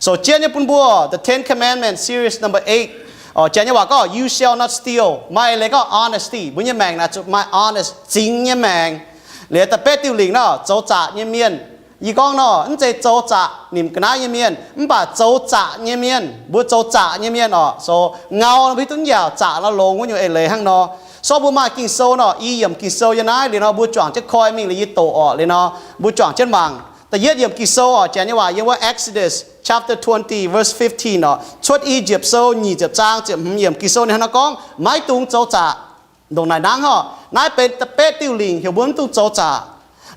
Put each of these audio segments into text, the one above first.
zoux jienv nyei bun mbuo the Ten Commandments series number eight. Janx nyei waac gorngv you shall not steal, maaih leiz gorngv honesty. Mbuo nyei maengc naaic zuqc maaih honest, zingx nyei maengc. Liuz da'betv diuh lingc nor, zoux zaqc nyei mienh. Yie gorngv nor, mv zeiz zoux zaqc nimc ga'naaiv nyei mienh, mv baac zoux zaqc nyei mienh. Mbuo zoux zaqc nyei mienh oc, so ngau nor mbuo hiuv duqv njaaux, zaqc nor longx wuov nyungc eix leiz hnangv nor. So mbuo maaih Ging-Sou nor, i yiemc Ging-Sou yiem naaiv liuz nor, mbuo juangc jienv koi mingh liuz yie doqc orqc liuz nor, mbuo juangc jienv mangc. Da'yietv yiemc Ging-Sou oc, janx nyei waac yiem wuov Exodus chapter twenty verse fifteen oc, Cuotv I^yipv Sou nyic ziepc zaang ziepc hmz yiemc Ging-Sou ninh hnangv naaiv gorngv, maiv dungx zoux zaqc. Ndongc naaic hnangv oc, naaiv benx da'betv diuh lingc heuc mbuo mv dungx zoux zaqc.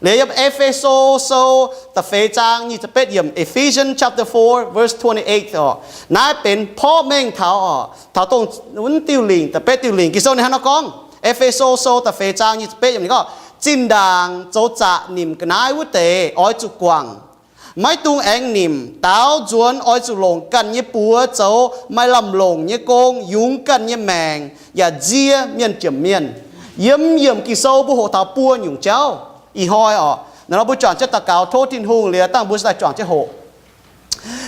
Liuz yiem E^fe^so Sou da'feix zaang nyic ziepc betv yiemc, Ephesians chapter four verse twenty-eight oc, naaiv benx porv mengh taux oc, taux dongh wuov diuh lingc, da'betv diuh lingc. Ging-Sou ninh hnangv naaiv gorngv, E^fe^so Sou da'feix zaang nyic ziepc betv yiemc ninh gorngv, zinh ndaangc zoux zaqc nimc ga'naaiv wuov deix oix zuqc guangc. Maiv dungx aengx nimc, daaux nzuonx oix zuqc longc ganh nyei buoz zoux maaih lamh longc nyei gong, yungz ganh nyei maengc, yaac nzie mienh jomc mienh. Yiem yiemc Ging-Sou mbuo hoqc taux buo nyungc jauv. Ih hnoi oc, naaiv nor mbuo juangc jienv daux gaux tov Tin-Hungh liuz dangh mbuo daaih juangc jienv hoqc.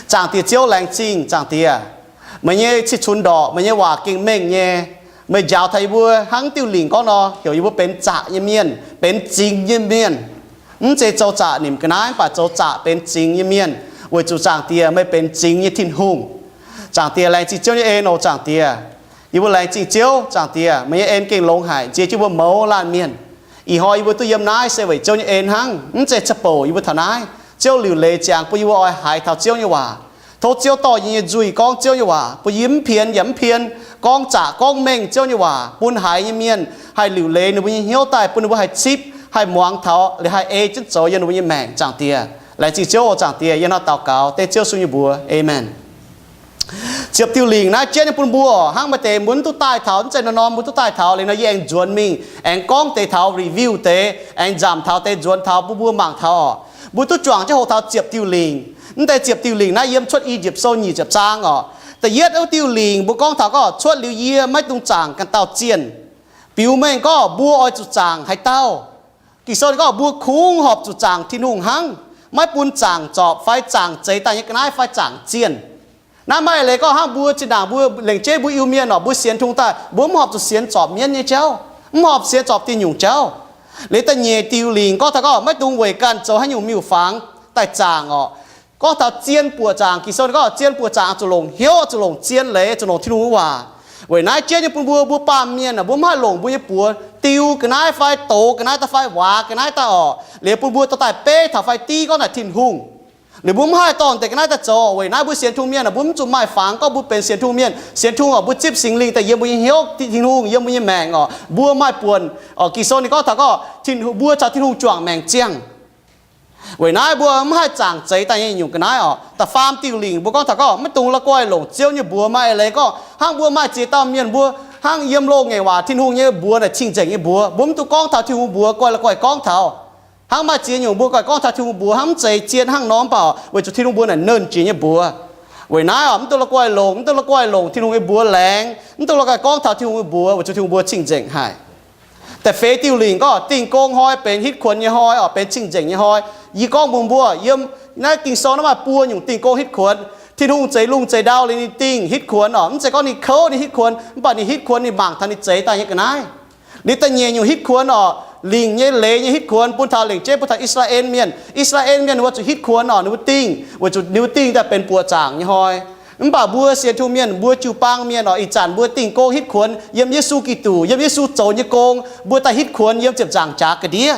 Zaangc Diex Ziouv, laengz zingh Zaangc Diex, meih nyei cih cunx ndorqc, meih nyei waac gengh mengh nyei. Meih njaaux taux yie mbuo hnangv diuh lingc gorngv nor, heuc yie mbuo benx zaqc nyei mienh, benx zingx nyei mienh. Mv zeiz zoux zaqc nimc ga'naaiv, mv baac zoux zaqc benx zingx nyei mienh, weic zuqc Zaangc Diex meih benx zingx nyei Tin-Hungh. Zaangc Diex, laengz zingh Ziouv nyei en oc Zaangc Diex. Yie mbuo laengz zingh Ziouv Zaangc Diex, meih nyei en gengh longx haic, nziex jienv mbuo mouz laanh mienh. Ih hnoi yie mbuo duqv yiem naaiv se weic Ziouv nyei en hnangv, mv zeiz ca'bouc yie mbuo taux naaiv. Ziouv, liuc leiz ziangx bun yie mbuo oix haiz taux Ziouv nyei waac. Tov Ziouv dorh yie nyei nzuih gorngv Ziouv nyei waac bun yie mv pien yaac mv pien, gorngv zaqc gorngv mengh Ziouv nyei waac bun haiz nyei mienh haih liuc leiz ninh mbuo nyei hnyouv daaih, bun ninh mbuo haih zipv, haih muangx taux, liuz haih ei jienv zoux yiem ninh mbuo nyei maengc. Zaangc Diex, laengz zingh Ziouv oc Zaangc Diex. Yie hnangv naaiv daux gaux dengv Ziouv Yesu nyei mbuox, aamen. Ziepc diuh lingc naaiv jienv nyei bun mbuo, hnangv maaih deix mbuo mv duqv daaih taux, mv zeiz norm-norm mbuo duqv daaih taux. Liuz nor yie aengx nzuonx mingh, aengx gorngv deix taux, review deix, aengx nzamc taux deix, nzuonx taux bun mbuo mangc taux oc. Mbuo duqv juangc jienv hoqc taux ziepc diuh lingc. Mv deix ziepc diuh lingc naaiv yiem Cuotv I^yipv Sou nyic ziepc zaang oc. Da'yietv diuh lingc mbuo gorngv taux gorngv, cuotv liuz yie maiv dungx zaangc ganh dauh zienh. Biux mengh gorngv mbuo oix zuqc zaangc haaix dauh? Ging-Sou gorngv mbuo kungx horpc zuqc zaangc Tin-Hungh hnangv, maiv bun zaangc zorpc fai zaangc zeix daaih nyei ga'naaiv fai zaangc zienh. Naaiv maaih leiz gorngv hnangv mbuo zinh ndaangc mbuo lengc jeiv mbuo Iu-Mienh oc, mbuo sienx Tin-Hungh daaih mbuo mv horpc zuqc sienx zorpc mienv nyei jauv, mv horpc sienx zorpc diuh nyungc jauv. Liuz da'nyeic diuh lingc gorngv taux gorngv maiv dungx weic ganh zoux haaix nyungc miuc-fangx daaih zaangc oc. Gorngv taux zien buoqc zaangc, Ging-Sou gorngv zien buoqc zaangc zuqc longc hnyouv, zuqc longc zien leiz, zuqc longc Tin-Hungh nyei waac. Weic naaiv jienv nyei bun mbuo, mbuo baamh mienh aah, mbuo mv haih longc mbuo nyei buoz diu ga'naaiv fai dox ga'naaiv daaih fai waac ga'naaiv daaih oc, liuz bun mbuo dorh daaih beiv taux fai div gorngv naaic Tin-Hungh. Liuz mbuo mv haih dorh deix ga'naaiv daaih zoux. Weic naaiv mbuo sienx Tin-Hungh mienh aah, mbuo mv zuqc maaih fangx gorngv mbuo benx sienx Tin-Hungh mienh. Sienx Tin-Hungh oc, mbuo zipv Singx Lingh daaih yiem mbuo nyei hnyouv, Tin-Hungh yiem mbuo nyei maengc oc, mbuo maaih buonc oc. Ging-Sou ninh gorngv taux gorngv mbuo caux Tin-Hungh juangc maengc ziangh. Weic naaiv mbuo mv haih zaangc zeix daaih nyei nyungc ga'naaiv oc. Da'faam diuh lingc mbuo gorngv taux gorngv maiv dungx la'guaih longc Ziouv nyei mbuox. Maaih eix leiz gorngv hnangv mbuo maaih ziex dauh mienh, mbuo hnangv yiem loz-ngaengc waac Tin-Hungh nyei mbuox naaic cing-nzengc nyei mbuox, mbuo mv dungx gorngv taux Tin-Hungh mbuox, guaih la'guaih gorngv taux. Hnangv maaih ziex nyungc mbuo guaih gorngv taux Tin-Hungh mbuox hnangv mv zeiz zien hnangv nor, mv baac weic zuqc Tin-Hungh mbuox naaic nernh jiex nyei mbuox. Weic naaiv oc, mv dungx la'guaih longc, mv dungx la'guaih longc Tin-Hungh nyei mbuox laengz, mv dungx la'guaih gorngv taux Tin-Hungh nyei mbuox, weic zuqc Tin-Hungh mbuox cing-nzengc haic. Da'feix diuh lingc gorngv dingh gong hnoi benx hitv kuonx nyei hnoi oc, benx cing-nzengc nyei hnoi. Yie gorngv mbuox mbuo, yiem naaiv Ging-Sou naaiv maaih buo nyungc dingh gong hitv kuonx. Tin-Hungh zeix lungh zeix ndau liuz ninh dingh hitv kuonx oc. Mv zeiz gorngv ninh kouv ninh hitv kuonx, mv baac ninh hitv kuonx ninh mangc taux ninh zeix daaih nyei ga'naaiv. Liuz da'nyeic nyungc hitv kuonx oc, lingc nyei leiz nyei hitv kuonx bun taux lengc jeiv bun taux I^saa^laa^en Mienh. I^saa^laa^en Mienh ninh mbuo zuqc hitv kuonx oc, ninh mbuo dingh, weic zuqc ninh mbuo dingh daaih benx buoqc zaangc nyei hnoi. Mv baac mbuo sienx Tin-Hungh mienh, mbuo jiu-baang mienh oc, ih zanc mbuo dingh gong hitv kuonx yiem Yesu Giduc, yiem Yesu zoux nyei gong, mbuo daaih hitv kuonx yiem ziepc nzaangc jaax ga'ndiev.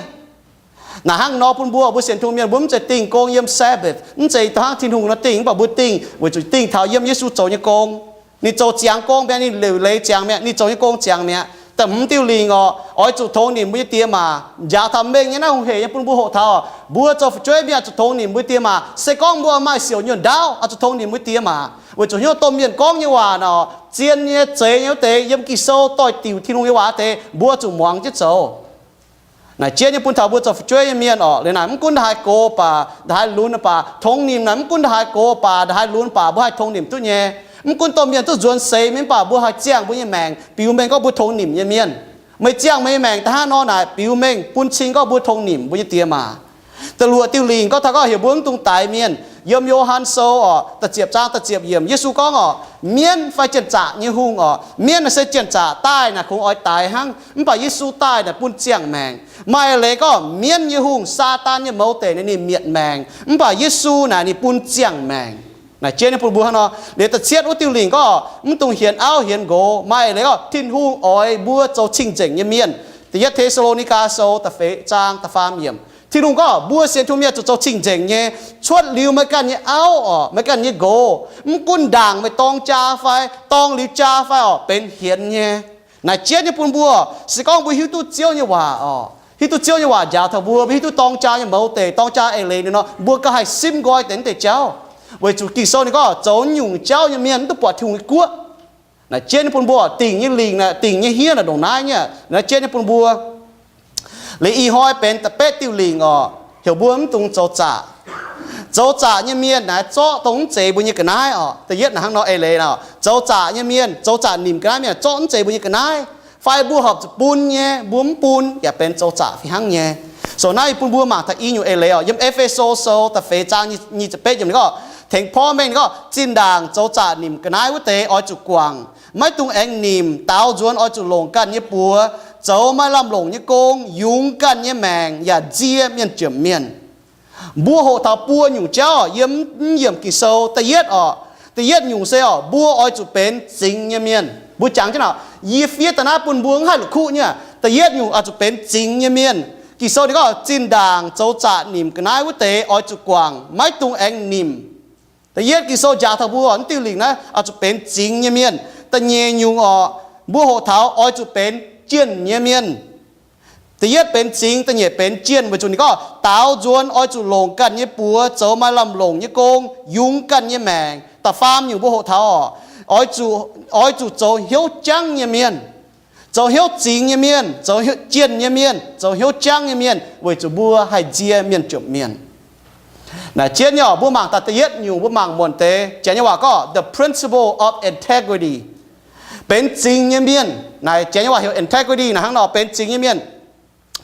Naaic hnangv nor bun mbuo, mbuo sienx Tin-Hungh mienh mbuo mv zeiz dingh gong yiem Sabbath, mv zeiz hnangv Tin-Hungh nor dingh, mv baac mbuo dingh weic zuqc dingh taux yiem Yesu zoux nyei gong. Ninh zoux ziangx gong mi'aqv, ninh liuc leiz ziangx mi'aqv, ninh zoux nyei gong ziangx mi'aqv. Da'hmz diuh lingc oc, oix zuqc tongx nimc mbuo nyei diex maac. Njaaux taux mengh nyei naaiv hungh hec nyei bun mbuo hoqc taux, mbuo zoux fu'jueiv mienh oix zuqc tongx nimc mbuo diex maac. Se gorngv mbuo maaih siouc nyuonh ndaauv, oix zuqc tongx nimc mbuo diex maac, weic zuqc hnyouv domh mienh gorngv nyei waac oc, zien nyei, zeiz nyei wuov deix, yiem Ging-Sou doix-diuc Tin-Hungh nyei waac wuov deix, mbuo zuqc muangx jienv zoux. Naaic jienv nyei bun taux mbuo zoux fu'jueiv nyei mienh oc. Liuz naaic mv gunv ndaaih haaix gox baac, ndaaih haaix lunx baac, tongx nimc naaic mv gunv ndaaih haaix gox baac, ndaaih haaix lunx baac, mbuo haih tongx nimc duqv nyei. Mv gunv domh mienh duqv nzuonx seix mingh, mv baac mbuo haih ziangh mbuo nyei maengc. Biux mengh gorngv mbuo tongx nimc nyei mienh. Meih ziangh meih nyei maengc da'hnangv nor naaic, biux mengh bun cing gorngv mbuo tongx nimc mbuo nyei diex maac. Da'luoqc diuh lingc gorngv taux gorngv heuc mbuo mv dungx daix mienh. Yiem Yo^han Sou orqc, da'ziepc zaang da'ziepc yiemc, Yesu gorngv orqc, mienv fai janx-zaqc nyei hungh orqc, mienv naaic se janx-zaqc daaih naaic kungx oix daix hnangv, mv baac Yesu daaih naaic bun ziangh maengc. Maaih eix leiz gorngv mienv nyei hungh, Saadaan nyei mouz deic naaic ninh mietc maengc, mv baac Yesu naaic ninh bun ziangh maengc. Naaic jienv nyei bun mbuo hnangv nor. Liuz da'cietv wuov diuh lingc gorngv mv dungx hienx auv hienx nqox. Maaih eix leiz gorngv Tin-Hungh oix mbuo zoux cing-nzengc nyei mienh. Da'yietv Te^saa^lo^ni^gaa Sou da'feix zaang da'faam yiemc, Tin-Hungh gorngv mbuo sienx Tin-Hungh mienh zuqc zoux cing-nzengc nyei, cuotv liuz meih ganh nyei auv orqc, meih ganh nyei nqox, mv gunv ndaangc meih dorng jaa fai dorng liuz jaa fai orqc, benx hienx nyei. Naaic jienv nyei bun mbuo, se gorngv mbuo hiuv duqv Ziouv nyei waac orqc, hiuv duqv Ziouv nyei waac njaaux taux mbuo, mbuo hiuv duqv dorng jaa nyei mouz deic, dorng jaa eix leiz ninh nor, mbuo gauh haih simv nqoi deix naaiv deix jauv. Weic zuqc Ging-Sou ninh gorngv zoux nyungc jauv nyei mienh mv duqv buatc Tin-Hungh nyei guoqv. Naaic jienv nyei bun mbuo, dingc nyei lingc naaic, dingc nyei hniev naaic ndongc naaiv nyei. Naaiv jienv nyei bun mbuo. Liuz ih hnoi benx da'betv diuh lingc orqc, heuc mbuo mv dungx zoux zaqc. Zoux zaqc nyei mienh naaiv zorqv dongh mv zeiz mbuo nyei ga'naaiv orqc. Da'yietv naaic hnangv nor eix leiz nor, zoux zaqc nyei mienh, zoux zaqc nimc ga'naaiv mienh zorqv mv zeiz mbuo nyei ga'naaiv, fai mbuo horpc zuqc bun nyei mbuo mv bun yaac benx zoux zaqc fih hnangv nyei. So naaiv bun mbuo mangc taux i nyungc eix leiz orqc. Yiem E^fe^so Sou da'feix zaang nyic ziepc betv yiemc ninh gorngv, tengx porv mengh ninh gorngv, zinh ndaangc zoux zaqc nimc ga'naaiv wuov deix oix zuqc guangc. Maiv dungx aengx nimc. Daaux nzuonx oix zuqc longc ganh nyei buoz zoux maaih lamh longc nyei gong, yungz ganh nyei maengc yaac nzie mienh jomc mienh. Mbuo hoqc taux buo nyungc jauv yiem mv yiemc Ging-Sou. Da'yietv orqc, da'yietv nyungc se orqc, mbuo oix zuqc benx zingx nyei mienh. Mbuo jangx jienv orqc, yie fiev daaih naaiv bun mbuo mv haih la'kuqv nyei. Da'yietv nyungc oix zuqc benx zingx nyei mienh. Ging-Sou ninh gorngv zinh ndaangc zoux zaqc nimc ga'naaiv wuov deix oix zuqc guangc, maiv dungx aengx nimc. Da'yietv Ging-Sou njaaux taux mbuo mv diuh lingc naaiv oix zuqc benx zingx nyei mienh. Da'nyeic nyungc orqc, mbuo hoqc taux oix zuqc benx jienh nyei mienh. Da'yietv benx zingx, da'nyeic benx jienh, weic zuqc ninh gorngv daaux nzuonx oix zuqc longc ganh nyei buoz zoux maaih lamh longc nyei gong, yungz ganh nyei maengc. Da'faam nyungc mbuo hoqc taux orqc, oix zuqc, oix zuqc zoux hnyouv jangv nyei mienh. Zoux hnyouv zingx nyei mienh, zoux jienh nyei mienh, zoux hnyouv jangv nyei mienh, weic zuqc mbuo haih nzie mienh jomc mienh. Naaic jienv nyei orqc, mbuo mangc daaih da'yietv nyungc, mbuo mangc muonc deix, Janx nyei waac gorngv the principle of integrity, benx zingx nyei mienh. Naaic Janx nyei waac heuc integrity naaic hnangv nor, benx zingx nyei mienh.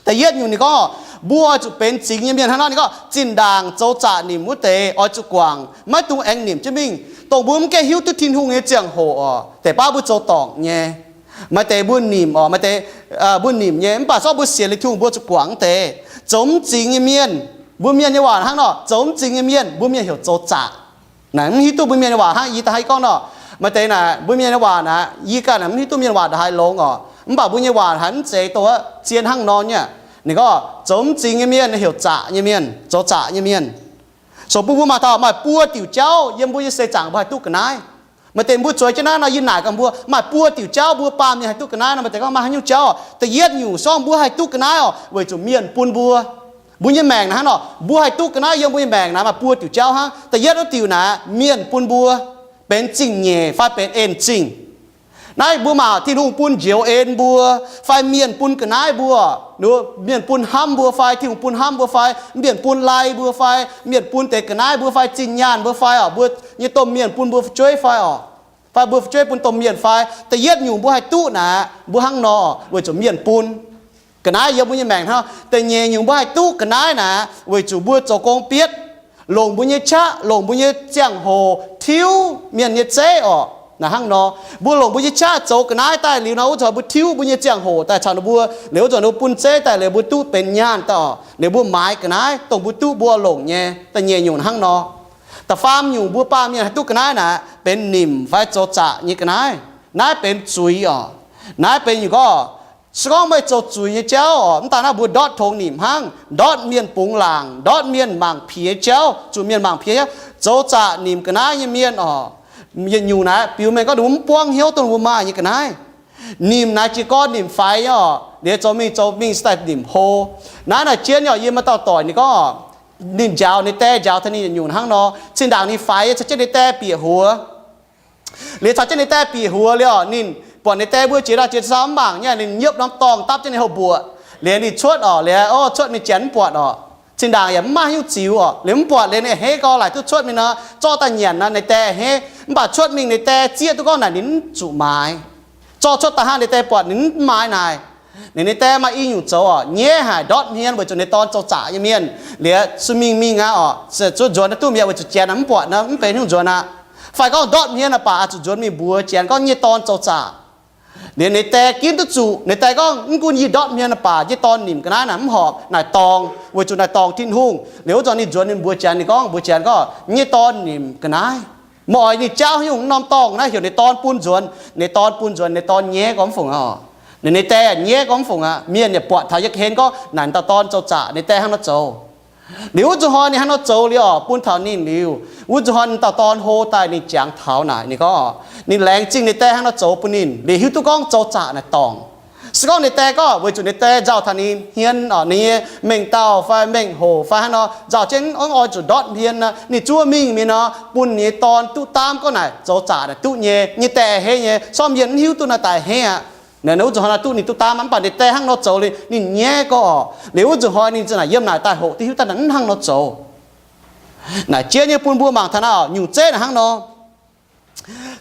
Da'yietv nyungc ninh gorngv mbuo oix zuqc benx zingx nyei mienh hnangv nor. Ninh gorngv zinh ndaangc zoux zaqc nimc wuov deix oix zuqc guangc, maiv dungx aengx nimc jienv mingh. Dongh mbuo mv gaengh hiuv duqv Tin-Hungh nyei ziangh hoc orqc, deix baav mbuo zoux dorngc nyei. Maaih deix mbuo nimc orqc, maaih deix mbuo nimc nyei, mv baac zorqv mbuo sienx liuz Tin-Hungh mbuo zuqc guangc wuov deix, zoux mv zingx nyei mienh. Mbuo mienh nyei waac hnangv nor, zoux mv zingx nyei mienh, mbuo mienh heuc zoux zaqc. Naaic mv hiuv duqv mbuo mienh nyei waac hnangv yie da'haiz gorngv nor. Maaih deix naaic mbuo mienh nyei waac naaic, yie ganh naaic mv hiuv duqv mienh waac nda'haaix longx orqc, mv baac mbuo nyei waac haiz mv zeiz dongh zien hnangv nor nyei. Ninh gorngv zoux mv zingx nyei mienh heuc zaqc nyei mienh, zoux zaqc nyei mienh. So bun mbuo mangc taux maaih buo diuc jauv yiem mbuo nyei seix zaangc mbuo haih duqv ga'naaiv. Maaih deix mbuo zueiz jienv naaiv nor, yie naaic gaax mbuo, maaih buo diuc jauv mbuo baamh mienh haih duqv ga'naaiv nor. Maaih deix gorngv maaih haaix nyungc jauv orqc. Da'yietv nyungc se gorngv mbuo haih duqv ga'naaiv orqc, weic zuqc mienh bun mbuo. Mbuo nyei maengc naaic hnangv nor, mbuo haih duqv ga'naaiv yiem mbuo nyei maengc naaic maaih buo diuc jauv hnangv. Da'yietv wuov diuc naaic mienh bun mbuo, benx zingh nyeic fai benx en zingh. Naaiv mbuo mangc Tin-Hungh bun njoux en mbuo, fai mienh bun ga'naaiv mbuo. Mienh bun hnamv mbuo fai Tin-Hungh bun hnamv mbuo fai mienh bun lai mbuo fai mienh bun deix ga'naaiv mbuo fai zinh nyaanh mbuo fai orqc, mbuo nyei domh mienh bun mbuo fu'jueiv fai orqc, fai mbuo fu'jueiv bun domh mienh fai. Da'yietv nyungc mbuo haih duqv naaic mbuo hnangv nor weic zuqc mienh bun. Ga'naaiv yiem mbuo nyei maengc hnangv. Da'nyeic nyungc mbuo haih duqv ga'naaiv naaic weic zuqc mbuo zoux gong bietv, longc mbuo nyei qaqv, longc mbuo nyei ziangh hoc tiuv mienh nyei zeiv orqc. Naaic hnangv nor, mbuo longc mbuo nyei qaqv zoux ga'naaiv daaih liuz nor, wuov zanc mbuo tiuv mbuo nyei ziangh hoc daaih caux ninh mbuo, liuz wuov zanc ninh mbuo bun zeiv daaih liuz mbuo duqv benx nyaanh daaih orqc, liuz mbuo maaiz ga'naaiv dongh mbuo duqv mbuo longc nyei. Da'nyeic nyungc hnangv nor. Da'faam nyungc mbuo baamh mienh haih duqv ga'naaiv naaic benx nimc fai zoux zaqc nyei ga'naaiv. Naaiv benx zuiz orqc. Naaiv benx nyungc gorngv, se gorngv meih zoux zuiz nyei jauv orqc, mv daaih naaiv mbuo ndortv tongx nimc hnangv, ndortv mienh bungx laangc, ndortv mienh mangc piex jauv, zuqc mienh mangc piex jauv, zoux zaqc nimc ga'naaiv nyei mienh orqc. Yietc nyungc naaiv biux mengh gorngv ninh mbuo mv buangv hnyouv dongh ninh mbuo maaih nyei ga'naaiv. Nimc naaiv jiez gorn nimc faix nyei orqc, liuz zoux mingh zoux mingh se daaih nimc hlo. Naaiv naaic jienv nyei orqc, yie maaih dauh doic ninh gorngv, ninh njaaux ninh daeh njaaux taux ninh yietc nyungc hnangv nor, zinh ndaangc ninh faix nyei caux jienv ninh daeh bieqc huox. Liuz caux jienv ninh daeh bieqc huox liuz orqc, ninh buatc ninh daeh mbuo jiex ndau jiex sau mv mangc nyei, ninh nyiepv norm dorngh dapv jienv ninh houh mbuoqc. Liuz ninh cuotv orqc, liuz o cuotv mingh janx mv buatc orqc. Zinh ndaangc yaac mv maaih haaix nyungc ziux orqc. Liuz mv buatc liuz ninh a'hneiv gau laaic duqv cuotv mingh nor, zorqv daaih nyanc nor ninh daeh a'hneiv. Mv baac cuotv mingh ninh daeh zieqv duqv gorngv naaic ninh mv zuqc maaiz. Zorqv cuotv daaih hnangv ninh daeh buatc ninh mv maaiz naaic. Ninh, ninh die maaih i nyungc zoux oc, nyaiv haic, ndortv hmien weic zuqc ninh dorn zoux zaqc nyei mienh. Liuz sueih mingh mingh aqv oc, zuov nzuonx naaiv duqv mi'aqv weic zuqc janx mv buatc nor mv benx hnyouv nzuonx aqv. Fai gorngv ndortv hmien aqv baac oix zuqc nzuonx mingh mbuox janx gorngv nyei dorn zoux zaqc. Liuz ninh die ginv duqv zuqc, ninh die gorngv, mv gunv yie ndortv hmien aqv baac nyei dorn nimc ga'naaiv naaic mv horpc, naaic dorngc, weic zuqc naaic dorngc Tin-Hungh. Liuz wuov zanc ninh nzuonx ninh mbuox janx, ninh gorngv mbuox janx gorngv nyei dorn nimc ga'naaiv. Meih oix ninh jaauv haaix nyungc norm dorngh naaiv heuc ninh dorn bun nzuonx, ninh dorn bun nzuonx, ninh dorn nyaiv gorngv mv fungc aqv. Ninh, ninh die yaac nyaiv gorngv mv fungc aqv. Mienh yaac buatc taux yie ga'hlen gorngv naaic dauh dorn zoux zaqc, ninh die hnangv nor zoux. Liuz wuov nzunc hnoi ninh hnangv nor zoux liuz oc, bun taux ninh liuz, wuov nzunc hnoi ninh dauh dorn hlo daaih ninh jangx taux naaic, ninh gorngv oc, ninh laengz zingh ninh die hnangv nor zoux bun ninh, liuz hiuv duqv gorngv zoux zaqc naaic dorngc. Se gorngv ninh die gorngv weic zuqc ninh die nzauh taux ninh hmien oc, ninh nyei mengh dauh fai mengh hoc fai hnangv nor nzauh jienv mv oix zuqc ndortv hmien nor, ninh zuov mingh mingh nor bun ninh nyei dorn duqv daamv gorngv naaic zoux zaqc naaic duqv nyei, nyei die a'hneiv nyei, sormv yienh mv hiuv duqv naaiv daaih a'hneiv aqv. Naaic wuov nzunc hnoi naaic duqv ninh duqv daamv aqv, mv baac ninh die hnangv nor zoux liuz ninh nyaiv gorngv oc, liuz wuov nzunc hnoi ninh za'naaic yiem naaic daaih hoqc duqv hiuv daaih naaic mv hnangv nor zoux. Naaic jiex nyei bun mbuo mangc taux naaiv oc, nyungc zeiv naaic hnangv nor.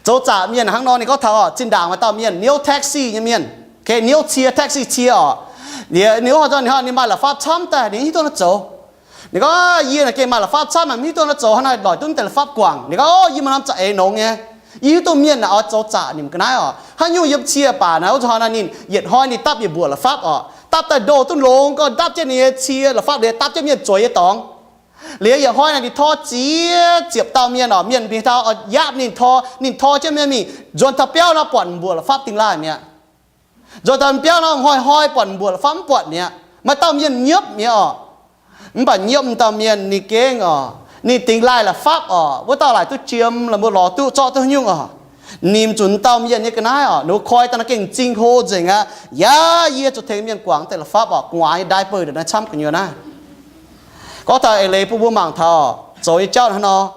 Zoux zaqc mienh hnangv nor, ninh gorngv taux oc, zinh ndaangc maaih dauh mienh niouv taxi nyei mienh, niouv cie, taxi cie oc. Liuz ninh wuov hnoi ninh maaih la'fapv camv daaih, ninh hiuv duqv nor zoux. Ninh gorngv, yie naaic gengh maaih la'fapv camv, mv hiuv duqv nor zoux, hnangv naaiv lorqc duqv deix la'fapv guangc. Ninh gorngv, yie maaih norm za'eix nongx nyei. Yie hiuv duqv mienh naaic oix zoux zaqc nimc ga'naaiv oc. Haaix nyungc yiem cie baac naaic wuov nzunc hnoi naaic ninh yietc hnoi ninh dapv yietc mbuoqc la'fapv oc, dapv daaih ndoh duqv longx gorngv dapv jienv ninh nyei cie la'fapv liuz dapv jienv mienh zueiz nyei dorngx. Liuz yietc hnoi naaic ninh tor ziex ziepc dauh mienh oc, mienh mingh taux oix yaatv ninh tor, ninh tor jienv mienh mingh nzuonx taux biauv nor buatc mbuoqc la'fapv dingh laaih mi'aqv. Nzuonx taux biauv nor hnoi-hnoi buatc mbuoqc la'fapv mv buatc mi'aqv. Maaih dauh mienh nyiepv mi'aqv oc. Mv baac nyiepv dauh mienh ninh gengh oc, ninh dingh laaih la'fapv oc, wuov dauh laaic duqv jiem, la'mbuo lorz duqv zorqv duqv haaix nyungc oc, nimc zuqc dauh mienh nyei ga'naaiv oc, ninh mbuo koi daaih nor gengh m'zing hlo nzengc aqv. Yaac yie zuqc tengx mienh guangc deix la'fapv oc, gu'nguaaz nyei diaper naaiv camv gu'nyuoz naaiv. Gorngv taux eix leiz bun mbuo mangc taux zoux nyei jauv hnangv nor.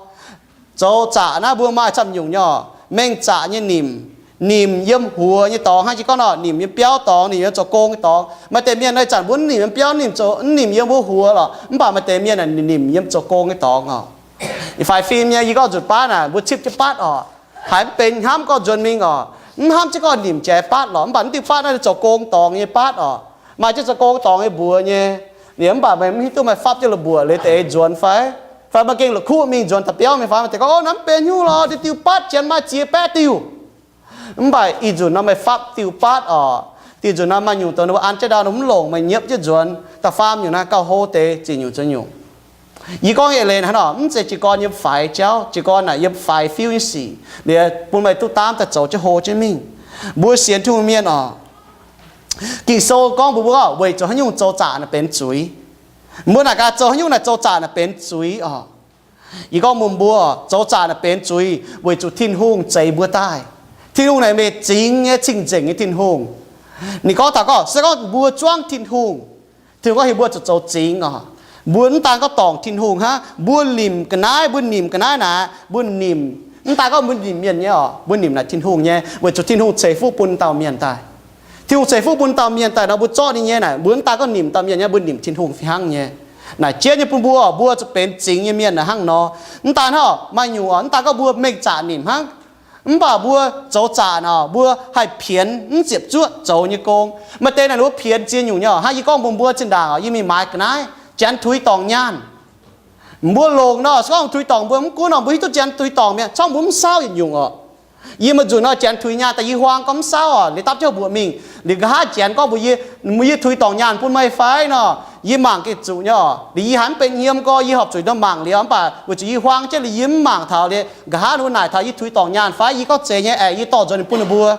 Zoux zaqc naaiv mbuo maaih camv nyungc nyei oc, mengh zaqc nyei nimc. Nimc yiem huox nyei dorngx hnangv jiex gorngv nor, nimc yiem biauv dorngx, nimc yiem zoux gong nyei dorngx. Maaih deix mienh naaiv zanc mbuo mv nimc yiem biauv, nimc zoux, mv nimc yiem mbuo huox lorqc, mv baac maaih deix mienh aeqv, ninh nimc yiem zoux gong nyei dorngx oc. Faix fim nyei, yie gorngv nzunc baav naaic mbuo cipv jienv baatv oc. Haiz mv benx hnamv gorngv nzuonx mingh oc, mv hnamv jienv gorngv nimc jaaix baatv lorqc, mv baac mv diuh baatv naaiv zoux gong dorngx nyei baatv oc. Maaih jienv zoux gong dorngx nyei mbuox nyei. Liuz mv baac meih mv hiuv duqv meih fapv jienv la'mbuoqc liuz deix nzuonx fai, fai meih gengh la'kuqv mingh nzuonx daaih biauv mingh fai, meih deix gorngv, o, naaiv mv benx haaix nyungc lorqc, diuh diuh baatv janx maaih ziex baeqv diuh. Mv baac ih nzunc nor meih fapv diuh baatv oc, diuh nzunc nor maaih nyungc doz ninh mbuo an jienv ndau ninh mv longc, meih nyiepv jienv nzuonx da'faam nyungc naaiv gauh hlo deix ziex nyungc ziex nyungc. Yie gorngv eix leiz hnangv nor, mv zeiz jiez gorn yiem faix jauv, jiez gorn naaic yiem faix fiuv nyei sic. Liuz bun meih duqv daamv daaih zoux jienv hlo jienv mingh. Mbuo sienx Tin-Hungh mienh oc, Ging-Sou gorngv mbuox mbuo gorngv weic zuqc haaix nyungc zoux zaqc naaic benx zuiz. Mbuo naaic gaax zoux haaix nyungc naaic zoux zaqc naaic benx zuiz oc. Yie gorngv mbuox mbuo, zoux zaqc naaic benx zuiz weic zuqc Tin-Hungh zeix mbuo daaih. Tin-Hungh naaic meih zingx nyei cing-nzengc nyei Tin-Hungh. Ninh gorngv taux gorngv se gorngv mbuo zuangv Tin-Hungh, Tin-Hungh gorngv heuc mbuo zuqc zoux zingx oc. Mbuo mv daan gorngv dorngc Tin-Hungh hnangv, mbuo nimc ga'naaiv, mbuo nimc ga'naaiv naaic, mbuo nimc, mv daan gorngv mbuo nimc mienh nyei oc, mbuo nimc naaic Tin-Hungh nyei, weic zuqc Tin-Hungh ceix fuqv bun dauh mienh daaih. Tin-Hungh ceix fuqv bun dauh mienh daaih nor, mbuo zorqv ninh nyei naaic, mbuo mv daan gorngv nimc dauh mienh nyei, mbuo nimc Tin-Hungh fih hnangv nyei. Naaic jiex nyei bun mbuo, mbuo zuqc benx zingx nyei mienh naaic hnangv nor. Mv daan hnangv, maaih nyungc oc, mv daan gorngv mbuo mengh zaqc nimc hnangv, mv baac mbuo zoux zaqc naaic, mbuo haih pienx mv ziepc zuoqv zoux nyei gong. Maaih deix naaic ninh mbuo pienx ziex nyungc nyei oc. Hnangv yie gorngv mbuox mbuo zinh ndaangc oc, yie mingh maaiz ga'naaiv, janx tuix dorngc nyaanh. Mbuo longc nor, se gorngv tuix dorngc mbuo mv gunv nor, mbuo hiuv duqv janx tuix dorngc mi'aqv, corc mbuo mv saauv yietc nyungc oc. Yie maaih nzunc nor janx tuix nyaanh daaih yie huaang gorngv mv saauv oc, liuz dapv jienv mbuoqc mingh. Liuz nqa'haav janx gorngv mbuox yie, yie tuix dorngc nyaanh bun meih fai nor, yie mangc gengh zuqc nyei oc. Liuz yie haiz mv benx hmien gorx, yie horpc zuqc nor mangc liuz, mv baac weic zuqc yie huaang jienv liuz yie mv mangc taux liuz, nqa'haav ninh mbuo naaic taux yie tuix dorngc nyaanh fai, yie gorngv zeiz nyei aeqv, yie dorh nzuonx ninh bun ninh mbuo.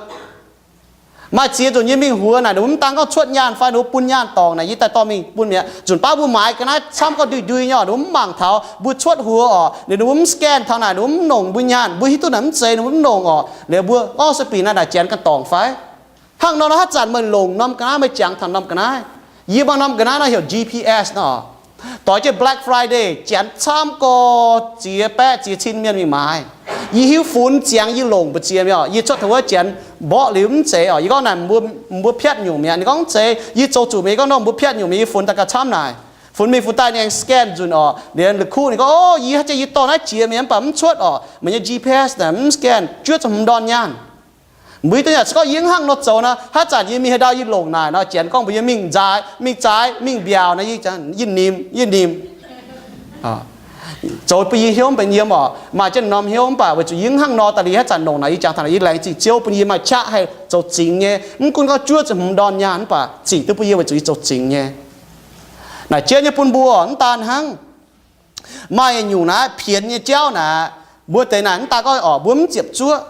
Maaih ziex nzunc yie mingh huox naaic, ninh mbuo mv daan gorngv cuotv nyaanh fai ninh mbuo bun nyaanh dorngc naaic, yie daaih dorh mingh bun mi'aqv. Nzunc baav mbuo maaiz ga'naaiv camv gorngv ndui-ndui nyei oc, ninh mbuo mv mangc taux mbuo cuotv huox oc, liuz ninh mbuo mv scan taux naaic, ninh mbuo mv nongc mbuo nyaanh, mbuo hiuv duqv naaic mv zeiz, ninh mbuo mv nongc oc. Liuz mbuo gorngv se bieqc naaiv naaic janx ganh dorngc fai? Hnangv nor nor haaix zanc meih longc norm ga'naaiv, meih jangx taux norm ga'naaiv. Yie mbuo norm ga'naaiv nor heuc G P S nor. Doix jienv Black Friday janx camv gorx ziex baeqv ziex cin mienh mingh maaiz. Yie hiuv funx ziangx yie longc mbu'ziex mi'aqv oc. Yie cuotv taux wuov janx mborqv liuz mv zeiz oc. Yie gorngv naaic mbuo piatv nyungc mi'aqv. Ninh gorngv mv zeiz. Yie zoux zuqc mi'aqv. Yie gorngv nor mbuo piatv nyungc mi'aqv. Yie funx daaih gauh camv naaic. Funx mingh funx daaih ninh aengx scan nzunc oc. Liuz la'kuqv ninh gorngv, o, yie haaix jiex yie dorh naaiv jiex mi'aqv mv baac mv cuotv oc. Meih nyei G P S naaic mv scan, juov zuqc hmz ndorn nyaanh. Mbuo duqv nyanc se gorngv yie hnangv nor zoux nor, haaix zanc yie mingh haaix ndau yie longc naaic nor, janx gorngv mbuox yie mingh nzaaix, mingh zaaix, mingh mbiaauc nor, yie nimc, yie nimc. Zoux bun yie hnyouv mbenc yiem oc, maaih jienv norm hnyouv, mv baac weic zuqc yie hnangv nor daaih liuz haaix zanc longc naaic, yie jangx taux naaic yie laengz zingh Ziouv bun yie maaih qaqv haih zoux zingx nyei. Mv gunv gorngv juov ziepc hmz ndorn nyaanh mv baac zic duqv bun yie weic zuqc yie zoux zingx nyei. Naaic jienv nyei bun mbuo mv daan hnangv. Maaih yietc nyungc naaiv pienx nyei jauv naaic, mbuo deix naaic mv daan gorngv oc mbuo mv ziepc zuoqv.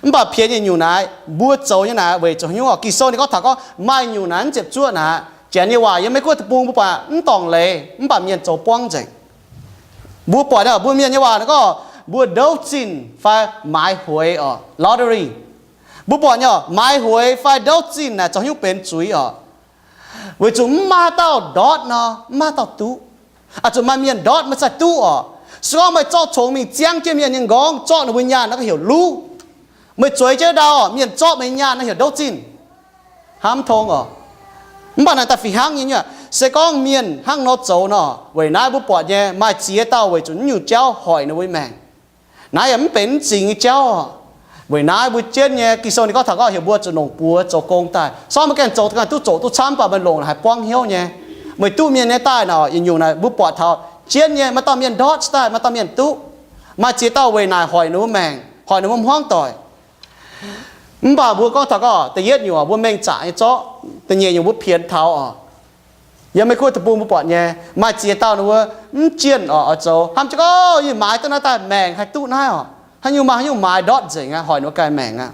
Mv baac pienx yietc nyungc naaic mbuo zoux nyei naaic weic zuqc haaix nyungc oc? Ging-Sou ninh gorngv taux gorngv maaih nyungc naaic mv ziepc zuoqv naaic, Janx nyei waac yiem Meiv Guoqv deic-bung mbuo buatc mv dorngc leiz, mv baac mienh zoux buangv nzengc. Mbuo buatc nyei, mbuo mienh nyei waac naaic gorngv mbuo ndouv zinh fai maaiz hueix oc, lottery. Mbuo buatc nyei oc, maaiz hueix fai ndouv zinh naaic zoux haaix nyungc benx zuiz oc? Weic zuqc mv maaih dauh ndortv nor, mv maaih dauh duqv. Aa, zuqc maaih mienh ndortv meih zaih duqv oc. Se gorngv meih zorqv congx mingh ziangv jienv mienh nyei nqorngv, zorqv ninh mbuo nyaanh naaiv gauh heuc luv. Meih zueiz jienv ndau oc, mienh zorqv meih nyaanh naaiv heuc ndouv zinh. Hnamv tong oc. Mv baac naaic daaih fih hnangv nyei nyuoqc. Se gorngv mienh hnangv nor zoux nor, weic naaiv mbuo buatc nyei maaih ziex dauh weic zuqc naaiv nyungc jauv hoic ninh mbuo maengc. Naaiv yaac mv benx mv zingx nyei jauv oc. Weic naaiv mbuo jienv nyei Ging-Sou ninh gorngv taux gorngv heuc mbuo zuqc longc buoz zoux gong daaih. Se gorngv meih ganh zoux ganh duqv zoqc duqv camv, mv baac meih longc haiz buangv hnyouv nyei. Meih duqv mienh nyei daaih nor, yietc nyungc naaic mbuo buatc taux jienv nyei maaih dauh mienh ndortv daaih, maaih dauh mienh duqv. Maaih ziex dauh weic naaic hoic ninh mbuo maengc, hoic ninh mbuo hmuangv doic. Mv baac mbuo gorngv taux gorngv da'yietv nyungc mbuo mengh zaqc nyei zorqv, da'nyeic nyungc mbuo pienx taux oc. Yiem Meiv Guoqv deic-bung mbuo buatc nyei maaih ziex dauh ninh mbuo mv jienh oc, oix zoux hnamv jienv gorngv yie maaiz duqv naaiv daaih maengc haih duqv naaiv oc. Haaix nyungc maaih haaix nyungc maaiz ndortv nzengc aqv, hoic ninh mbuo ganh maengc aqv.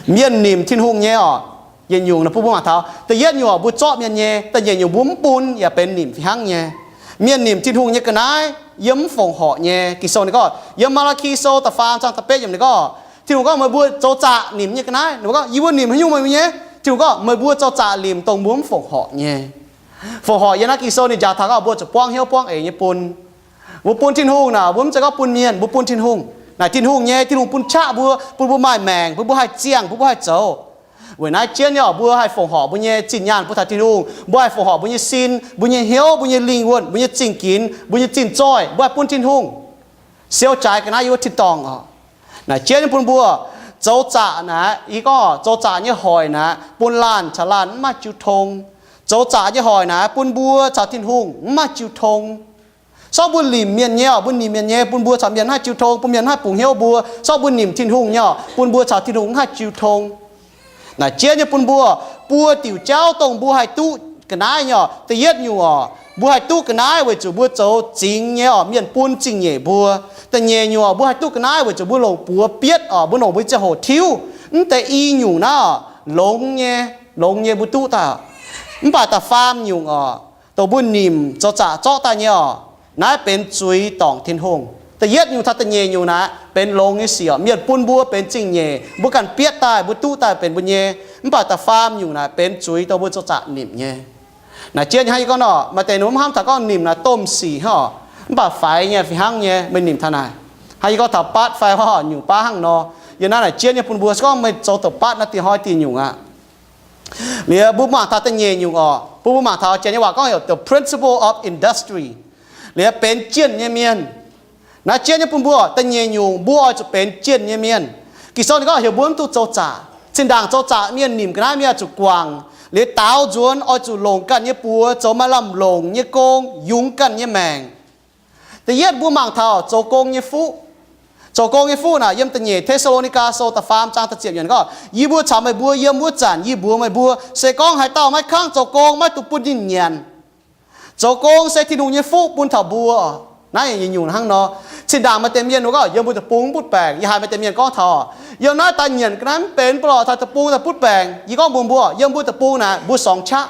Mienh nimc Tin-Hungh nyei oc. Yietc nyungc naaic bun mbuo mangc taux da'yietv nyungc oc, mbuo zorqv mienh nyei. Da'nyeic nyungc mbuo mv bun yaac benx nimc fih hnangv nyei. Mienh nimc Tin-Hungh nyei ga'naaiv yiem mv fongc horc nyei. Ging-Sou ninh gorngv yiem Maa^laa^ki Sou da'faam zaang da'betv yiemc ninh gorngv Tin-Hungh gorngv meih mbuo zoux zaqc nimc nyei ga'naaiv. Ninh mbuo gorngv yie mbuo nimc haaix nyungc meih mbuo nyei? Tin-Hungh gorngv meih mbuo zoux zaqc nimc dongh mbuo mv fongc horc nyei. Fongc horc yiem naaiv Ging-Sou ninh njaaux taux gorngv mbuo zuqc buangv hnyouv buangv eix nyei bun. Mbuo bun Tin-Hungh naaic mbuo mv zeiz gorngv bun mienh, mbuo bun Tin-Hungh. Naaic Tin-Hungh nyei, Tin-Hungh bun qaqv mbuo, bun mbuo maaih maengc, bun mbuo haih ziangh, bun mbuo haih zoux. Weic naaiv jienv nyei oc, mbuo haih fongc horc mbuo nyei zinh nyaanh bun taux Tin-Hungh, mbuo haih fongc horc mbuo nyei sin, mbuo nyei hnyouv, mbuo nyei lingh wuonh, mbuo nyei zingh ginx, mbuo nyei zinh zoih, mbuo haih bun Tin-Hungh. Siou jaaix ga'naaiv yiem wuov tin-dorngh oc. Naaic jienv nyei bun mbuo zoux zaqc naaic, yie gorngv zoux zaqc nyei hoic naaic bun laanh caux laanh mv maaih jiu tong. Zoux zaqc nyei hoic naaic bun mbuo caux Tin-Hungh mv maaih jiu tong. Sortv mbuo nimc mienh nyei oc, mbuo nimc mienh nyei bun mbuo caux mienh mv haih jiu tong, bun mienh mv haih bungx hnyouv mbuo. Sortv mbuo nimc Tin-Hungh nyei oc, bun mbuo caux Tin-Hungh mv haih jiu tong. Naaic jienv nyei bun mbuo buo diuc jauv dongh mbuo haih duqv ga'naaiv nyei oc. Da'yietv nyungc oc, mbuo haih duqv ga'naaiv weic zuqc mbuo zoux zingx nyei oc, mienh bun zingh nyeic mbuo. Da'nyeic nyungc oc, mbuo haih duqv ga'naaiv weic zuqc mbuo longc buoz bietv oc, mbuo longc mbuo nyei ziangh hoc tiuv. Mv deix i nyungc naaiv oc, longx nyei, longx nyei mbuo duqv daaih. Mv baac da'faam nyungc oc, dongh mbuo nimc zoux zaqc zorqv daaih nyei oc, naaiv benx zuiz dorngc Tin-Hungh. Da'yietv nyungc taux da'nyeic nyungc naaic benx longx nyei sic oc, mienh bun mbuo benx zingh nyeic, mbuo ganh bietv daaih, mbuo duqv daaih benx mbuo nyei. Mv baac da'faam nyungc naaic benx zuiz dongh mbuo zoux zaqc nimc nyei. Naaic jienv nyei hnangv yie gorngv nor, maaih deix ninh mbuo mv hnamv taux gorngv nimc naaic domh sic hnangv oc. Mv baac faix nyei fih hnangv nyei, meih nimc taux naaic. Hnangv yie gorngv taux batv fai haaix nyungc baav hnangv nor, yie naaiv naaic jienv nyei bun mbuo, se gorngv meih zoux doqc batv naaiv dieh hnoi dieh nyungc aqv. Liuz mbuo mangc taux da'nyeic nyungc oc, bun mbuo mangc taux janx nyei waac gorngv heuc the principle of industry. Liuz benx jienh nyei mienh. Naaiv jienv nyei bun mbuo, da'nyeic nyungc mbuo oix zuqc benx jienh nyei mienh. Ging-Sou ninh gorngv heuc mbuo mv duqv zoux zaqc. Zinh ndaangc zoux zaqc mienh nimc ga'naaiv mienh oix zuqc guangc. Liuz daaux nzuonx oix zuqc longc ganh nyei buoz zoux maaih lamh longc nyei gong yungz ganh nyei maengc. Da'yietv mbuo mangc taux zoux gong nyei fuqv. Zoux gong nyei fuqv naaic yiem da'nyeic Te^saa^lo^ni^gaa Sou da'faam zaang da'ziepc yiemc gorngv, yie mbuo caux meih mbuo yiem wuov zanc yie mbuox meih mbuo, se gorngv haaix dauh maiv kangv zoux gong maiv dungx bun ninh nyanc. Zoux gong se Tin-Hungh nyei fuqv bun taux mbuo. Naaiv nyungc hnangv nor, zinh ndaangc maaih deix mienh gorngv yiem mbuo deic-bung mv butv baengc. Yie haiz maaih deix mienh gorngv taux, yiem naaiv daaih nyanc ga'naaiv mv benx, bun lorh taux deic-bung daaih butv baengc. Yie gorngv mbuox mbuo, yiem mbuo deic-bung naaic mbuo sorngx qaqv.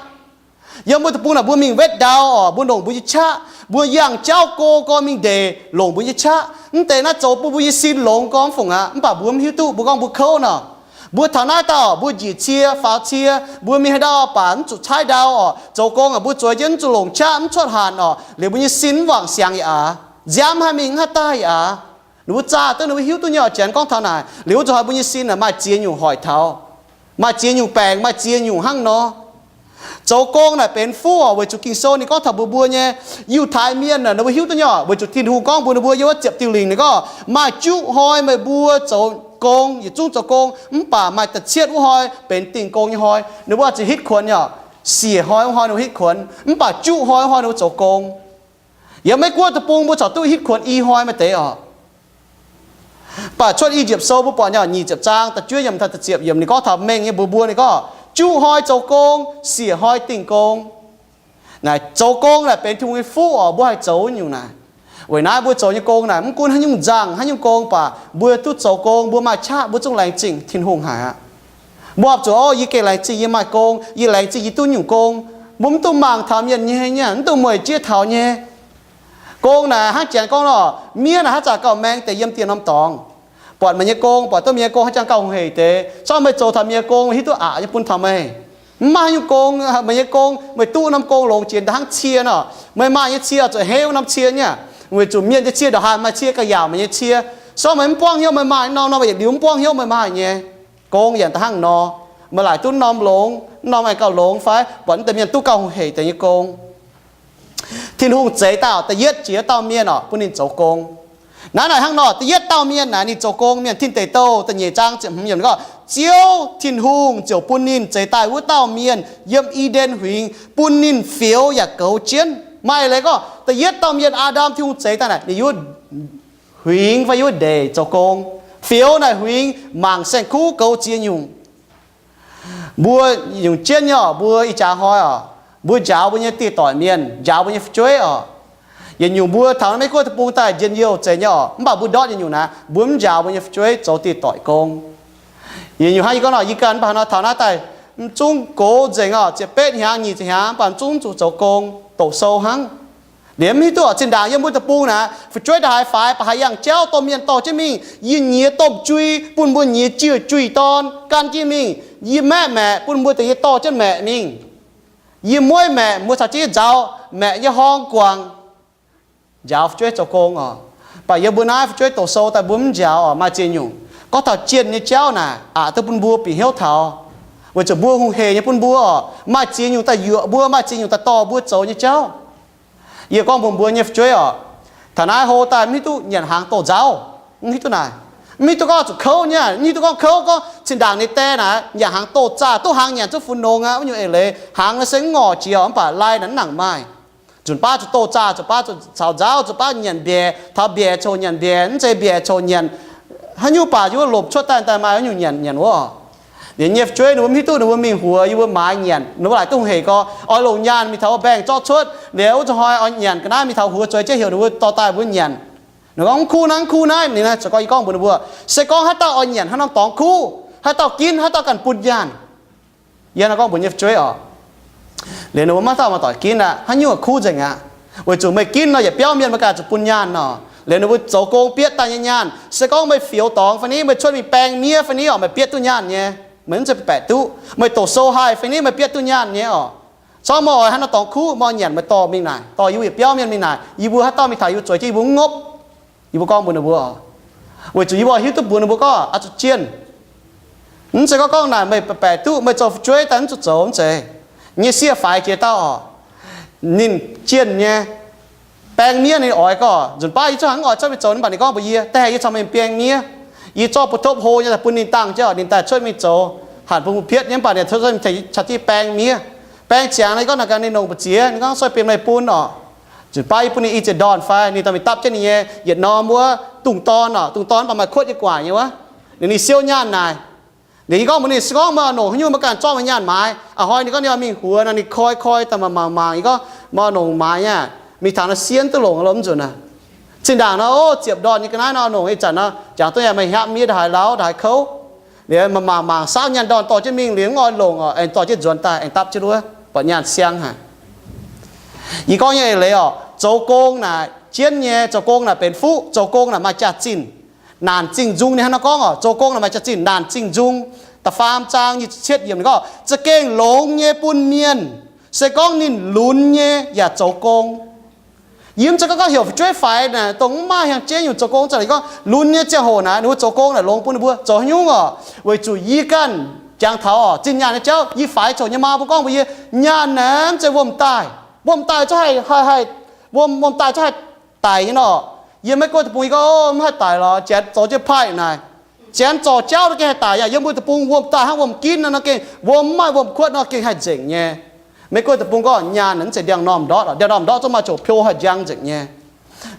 Yiem mbuo deic-bung naaic mbuo mingh wetv ndau oc, mbuo longc mbuo nyei qaqv. Mbuo yangh jauv go gorn mingh ndeic longc mbuo nyei qaqv. Mv deix naaiv zoux bun mbuo nyei sin longx gorn mv fungc aqv. Mv baac mbuo mv hiuv duqv, mbuo gorngv mbuo kouv nor. Mbuo taux naaiv dauh mbuo njiec cie faaux cie, mbuo mingh haaix ndau baac mv zuqc caaiv ndau oc. Zoux gong aqv, mbuo zueiz jienv mv zuqc longc qaqv, mv cuotv hanc oc. Liuz mbuo nyei sin mv wangc siangx yaac aqc. Nziaamv haih mingh mv haih daaih yaac aqc. Ninh mbuo zaah duqv, ninh mbuo hiuv duqv nyei oc, janx gorngv taux naaic. Liuz wuov zuqc haiz mbuo nyei sin naaic maaih ziex nyungc hoic taux. Maaih ziex nyungc baengc, maaih ziex nyungc hnangv nor. Zoux gong naaic benx fuqv oc, weic zuqc Ging-Sou ninh gorngv taux mbuox mbuo nyei. Yiutai mienh naaic ninh mbuo hiuv duqv nyei oc, weic zuqc Tin-Hungh gorngv mbuox ninh mbuo yiem wuov ziepc diuh lingc ninh gorngv, maaih juqv hnoi meih mbuo zoux gong, yietc zungv zoux gong, mv baac maaih da'cietv wuov hnoi benx dingh gong nyei hnoi, ninh mbuo oix zuqc hitv kuonx nyei oc. Siec hnoi wuov hnoi ninh mbuo hitv kuonx, mv baac juqv hnoi wuov hnoi ninh mbuo zoux gong. Yiem Meiv Guoqv deic-bung mbuo corc duqv hitv kuonx i hnoi maaih deix oc. Mv baac Cuotv I^yipv Sou mbuo buatc nyei oc, nyic ziepc zaang da'juov yiemc taux da'ziepc yiemc ninh gorngv taux mengh nyei, mbuox mbuo ninh gorngv juqv hnoi zoux gong, siec hnoi dingh gong. Naaic zoux gong naaic benx Tin-Hungh nyei fuqv oc, mbuo haih zoux nyungc naaic. Weic naaiv mbuo zoux nyei gong naaic mv gunv haaix nyungc nzangc, haaix nyungc gong, mv baac mbuo duqv zoux gong, mbuo maaih qaqv mbuo zungv laengz zingh Tin-Hungh haic aqv. Mbuo oix zuqc, o, yie gengh laengz zingh yie maaih gong, yie laengz zingh yie duqv nyungc gong. Mbuo mv dungx mangc taux mienh nyei, mv dungx mueic jiex taux nyei. Gong naaic hnangv Janx gorngv nor, miev naaic hnangv zanc gauh maeng deix yiem dieh norm dorngx. Buatc meih nyei gong, buatc duqv meih nyei gong hnangv jangx gauh hungh heic deix. Corc meih zoux taux meih nyei gong, hiuv duqv aqc nyei bun taux meih. Mv maaih haaix nyungc gong, meih nyei gong, meih duqv norm gong longx jiex daaih hnangv cie nor. Meih maaih nyei cie zuqc henv wuov norm cie nyei aqv, weic zuqc mienh nyei cie ndongc haaix maaih cie gauh yaauc meih nyei cie. Sorng meih mv buangv hnyouv meih maaih norm nor, yietc liuz mv buangv hnyouv meih maaih nyei. Gong yaac da'hnangv nor, meih laaic duqv norm longx, norm aengx gauh longx fai buatc naaiv deix mienh duqv gauh hungh heic deix nyei gong. Tin-Hungh zeix daaih da'yietv jiex dauh mienh oc, bun ninh zoux gong. Naaiv naaic hnangv nor, da'yietv dauh mienh naaic ninh zoux gong, Mienh Tin Deic Douh da'nyeic zaang ziepc hmz yiemc gorngv, Ziouv Tin-Hungh ziouc bun ninh zeix daaih wuov dauh mienh yiem I^nden Huingx bun ninh fioux yaac goux jienv. Maaih leiz gorngv da'yietv dauh mienh, Aa^ndam, Tin-Hungh zeix daaih naaic ninh yiem wuov huingx fai yiem wuov ndeic zoux gong. Fioux naaic huingx mangc saeng-kuv goux ziex nyungc. Mbuo nyungc jienv nyei oc, mbuo ih jaax hnoi oc, mbuo njaaux mbuo nyei dieh doic mienh, njaaux mbuo nyei fu'jueiv oc. Yietc nyungc mbuo taux Meiv Guoqv deic-bung daaih njien-youh zeiz nyei oc, mv baac mbuo ndortv yietc nyungc naaic, mbuo mv njaaux mbuo nyei fu'jueiv zoux dieh doic gong. Yietc nyungc hnangv yie gorngv nor, yie ganh mv baac hnangv nor taux naaiv daaih, mv zungv gox nzengc oc, ziepc betv hnyangx nyic ziepc hnyangx, mv baac mv zungv zuqc zoux gong, doqc sou hnangv. Liemh mv hiuv duqv oc, zinh ndaangc yiem mbuo deic-bung naaic, fu'jueiv ndongc haaix faix, baac haaix yangh jauv dorh mienh dorh jienv mingh, yie nyiex domh jui bun mbuo nyiex juoh jui dorn gan jienv mingh. Yie maeqv maeqc bun mbuo deix nyei dorh jienv maeqc mingh. Yie mueiv maeqc mbuo caux jienv nzaaux maeqc nyei horng guangc, njaaux fu'jueiv zoux gong oc. Mv baac yiem mbuo naaiv fu'jueiv doqc sou daaih mbuo mv njaaux oc, maaih ziex nyungc. Gorngv taux jienh nyei jauv naaic aqc duqv bun mbuo bieqc hnyouv taux, weic zuqc mbuo hungh heic nyei bun mbuo oc, maaih ziex nyungc daaih yuoqc mbuo, maaih ziex nyungc daaih dorh mbuo zoux nyei jauv. Yie gorngv mbuox mbuo nyei fu'jueiv oc, taux naaiv hlo daaih mv hiuv duqv nyanc hnaangx doh nzaaux, mv hiuv duqv naaic, mv hiuv duqv gorngv zuqc kouv nyei, mv hiuv duqv gorngv kouv, gorngv zinh ndaangc ninh die naaic nyanc hnaangx doh zaah duqv hnaangx nyanc zuqv funx nongx aqv, wuov nyungc eix leiz hnaangx naaiv se mv ngorc jiex oc, mv baac lai naaic mv nangc maaih. Nzunc baav zuqc doh zaah, nzunc baav zuqc caux nzaaux, nzunc baav nyanc mbiaec, taux mbiaec coc nyanc mbiaec, mv zeiz mbiaec coc nyanc haaix nyungc, baac yie wuov lomc cuotv daaih daaih maaih wuov nyungc nyanc nyanc wuov oc. Liemh nyei fu'jueiv ninh mbuo mv hiuv duqv, ninh mbuo mingh huox yie mbuo maaiz nyanc, ninh mbuo laaic duqv hungh heic gorx, oix longc nyaanh mingh taux wuov mbaengx zorqv cuotv, liuz wuov zuqc hnoi oix nyanc ga'naaiv mingh taux huox zueiz jienv heuc ninh mbuo dorh daaih mbuo nyanc. Ninh gorngv, Mv kuv naaiv, mv kuv naaiv. Ninh naaiv zoux gorngv, yie gorngv mbuox ninh mbuo, se gorngv haaix dauh oix nyanc haaix norm dorngx kuv, haaix dauh ginv, haaix dauh ganh bun nyaanh. Yie naaiv gorngv mbuox nyei fu'jueiv oc, liuz ninh mbuo maiv dauh maaih doic ginv aqv. Haaix nyungc kuv nzengc aqv. Weic zuqc meih ginv nor, yietc biauv mienh meih ganh zuqc bun nyaanh nor. Liuz ninh mbuo zoux gong bietv daaih nyei nyaanh. Se gorngv meih fioux dorngx fai ni, meih cuotv mingh baeng miev fai ni oc, meih bietv duqv nyaanh nyei. Meih mv zeiz baeqc duqv. Meih doqc sou haih fai ni, meih bietv duqv nyaanh nyei oc. Corc meih oix haaix norm dorngx kuv, meih oix nyanc meih dorh mingh naaic, dorh yie mbuo yietc biauv mienh mingh naaic, yie mbuo haaix dauh mingh taux yie mbuo zueiz jienv yie mbuo mv ngopv. Yie mbuo gorngv mbuox ninh mbuo oc, weic zuqc yie mbuo hiuv duqv mbuox ninh mbuo gorngv oix zuqc jienh. Mv zeiz gorngv gorngv naaic meih baeqc duqv, meih zoux fu'jueiv daaih mv zuqc zoux, mv zeiz. Nyei sieqv faix jiex dauh oc, ninh jienh nyei. Baeng miev ninh oix gorx, nzunc baav yie zungv haiz mv oix cuotv mingh zoux, mv baac ninh gorngv mbuox yie, da'haiz yie caux meih baeng miev. Yie zorqv butv-topv hlo nyei daaih bun ninh dangh jienv, ninh daaih cuotv mingh zoux, hanc bun mbuo pietv nyei, mv baac ninh cuotv mingh caux jienv baeng miev. Baeng ziangx nor, yie gorngv naaic gaax ninh longc mbu'ziex, ninh gorngv, Sueih bieqc meih bun oc. Nzunc baav yie bun ninh i ziex ndorn fai, ninh dorh mingh dapv jienv ninh nyei yietc norm wuov dungz dorn oc, dungz dorn mv baac maaih kuotv nyei gu'nguaaic nyei wuov. Ninh, ninh siou nyaanh naaic. Liuz yie gorngv mbuox ninh, Se gorngv meih oix longc haaix nyungc, meih ganh zorqv meih nyaanh maaiz. A'hnoi ninh gorngv ninh oix mingh huox nor, ninh koi koi daaih mangc mangc mangc, yie gorngv, Meih oix longc maaiz nyei? Mingh taux naaiv sien duqv longc lo mv nzunc aqv. Zinh ndaangc nor, o, ziepc ndorn nyei ga'naaiv nor, longc ih zanc nor, jangx duqv yaac meih hnyapv miev ndongc haaix lauh ndongc haaix kouv. Liuz maaih mangc mangc saauv nyaanh ndorn dorh jienv mingh liuz mv oix longc oc, aengx dorh jienv nzuonx daaih aengx dapv jienv wuov, buatc nyaanh siang haic. Yie gorngv nyei eix leiz oc, zoux gong naaic jienv nyei, zoux gong naaic benx fuqv, zoux gong naaic maaih jaax-zinh. Naanc zingh nzung ninh hnangv nor gorngv oc, zoux gong naaic maaih jaax-zinh, naanc zingh nzung da'faam zaang nyic ziepc cietv yiemc ninh gorngv, Za'gengh longx nyei bun mienh, se gorngv ninh lunx nyei yaac zoux gong. Yie mv zeiz gorngv gorngv heuc fu'jueiv faix naaic dongh mv maaih hiaang jeiv nyungc zoux gong, za'gengh gorngv lunx nyei ziangh hoc naaic ninh mbuo zoux gong naaic longx bun ninh mbuo. Zoux haaix nyungc oc? Weic zuqc yie ganh jangx taux oc, zinh nyaanh nyei jauv yie faix coc nyei maa mbuo gorngv mbuox yie, nyaanh naaic mv zeiz wuom daaih. Wuom daaih zungv haih, haih, haih, wuom, wuom daaih zungv haih daic nyei nor. Yie maiv guoqv deic-bung yie gorngv, Mv haih daic lorz, janx zoux jienv paaiv naaic. Janx zorc jauv nor gengh haih daic yaac yiem mbuo deic-bung wuom daaih hnangv wuom-ginv nor, nor gengh wuom mv maaih wuom-kuotv nor gengh haih nzengc nyei. Maiv gunv deic-bung gorngv nyaanh naaic mv zeiz ndiangx-normh ndortv, ndiangx-normh ndortv zungv maaih zoqc piou haih njang nzengc nyei.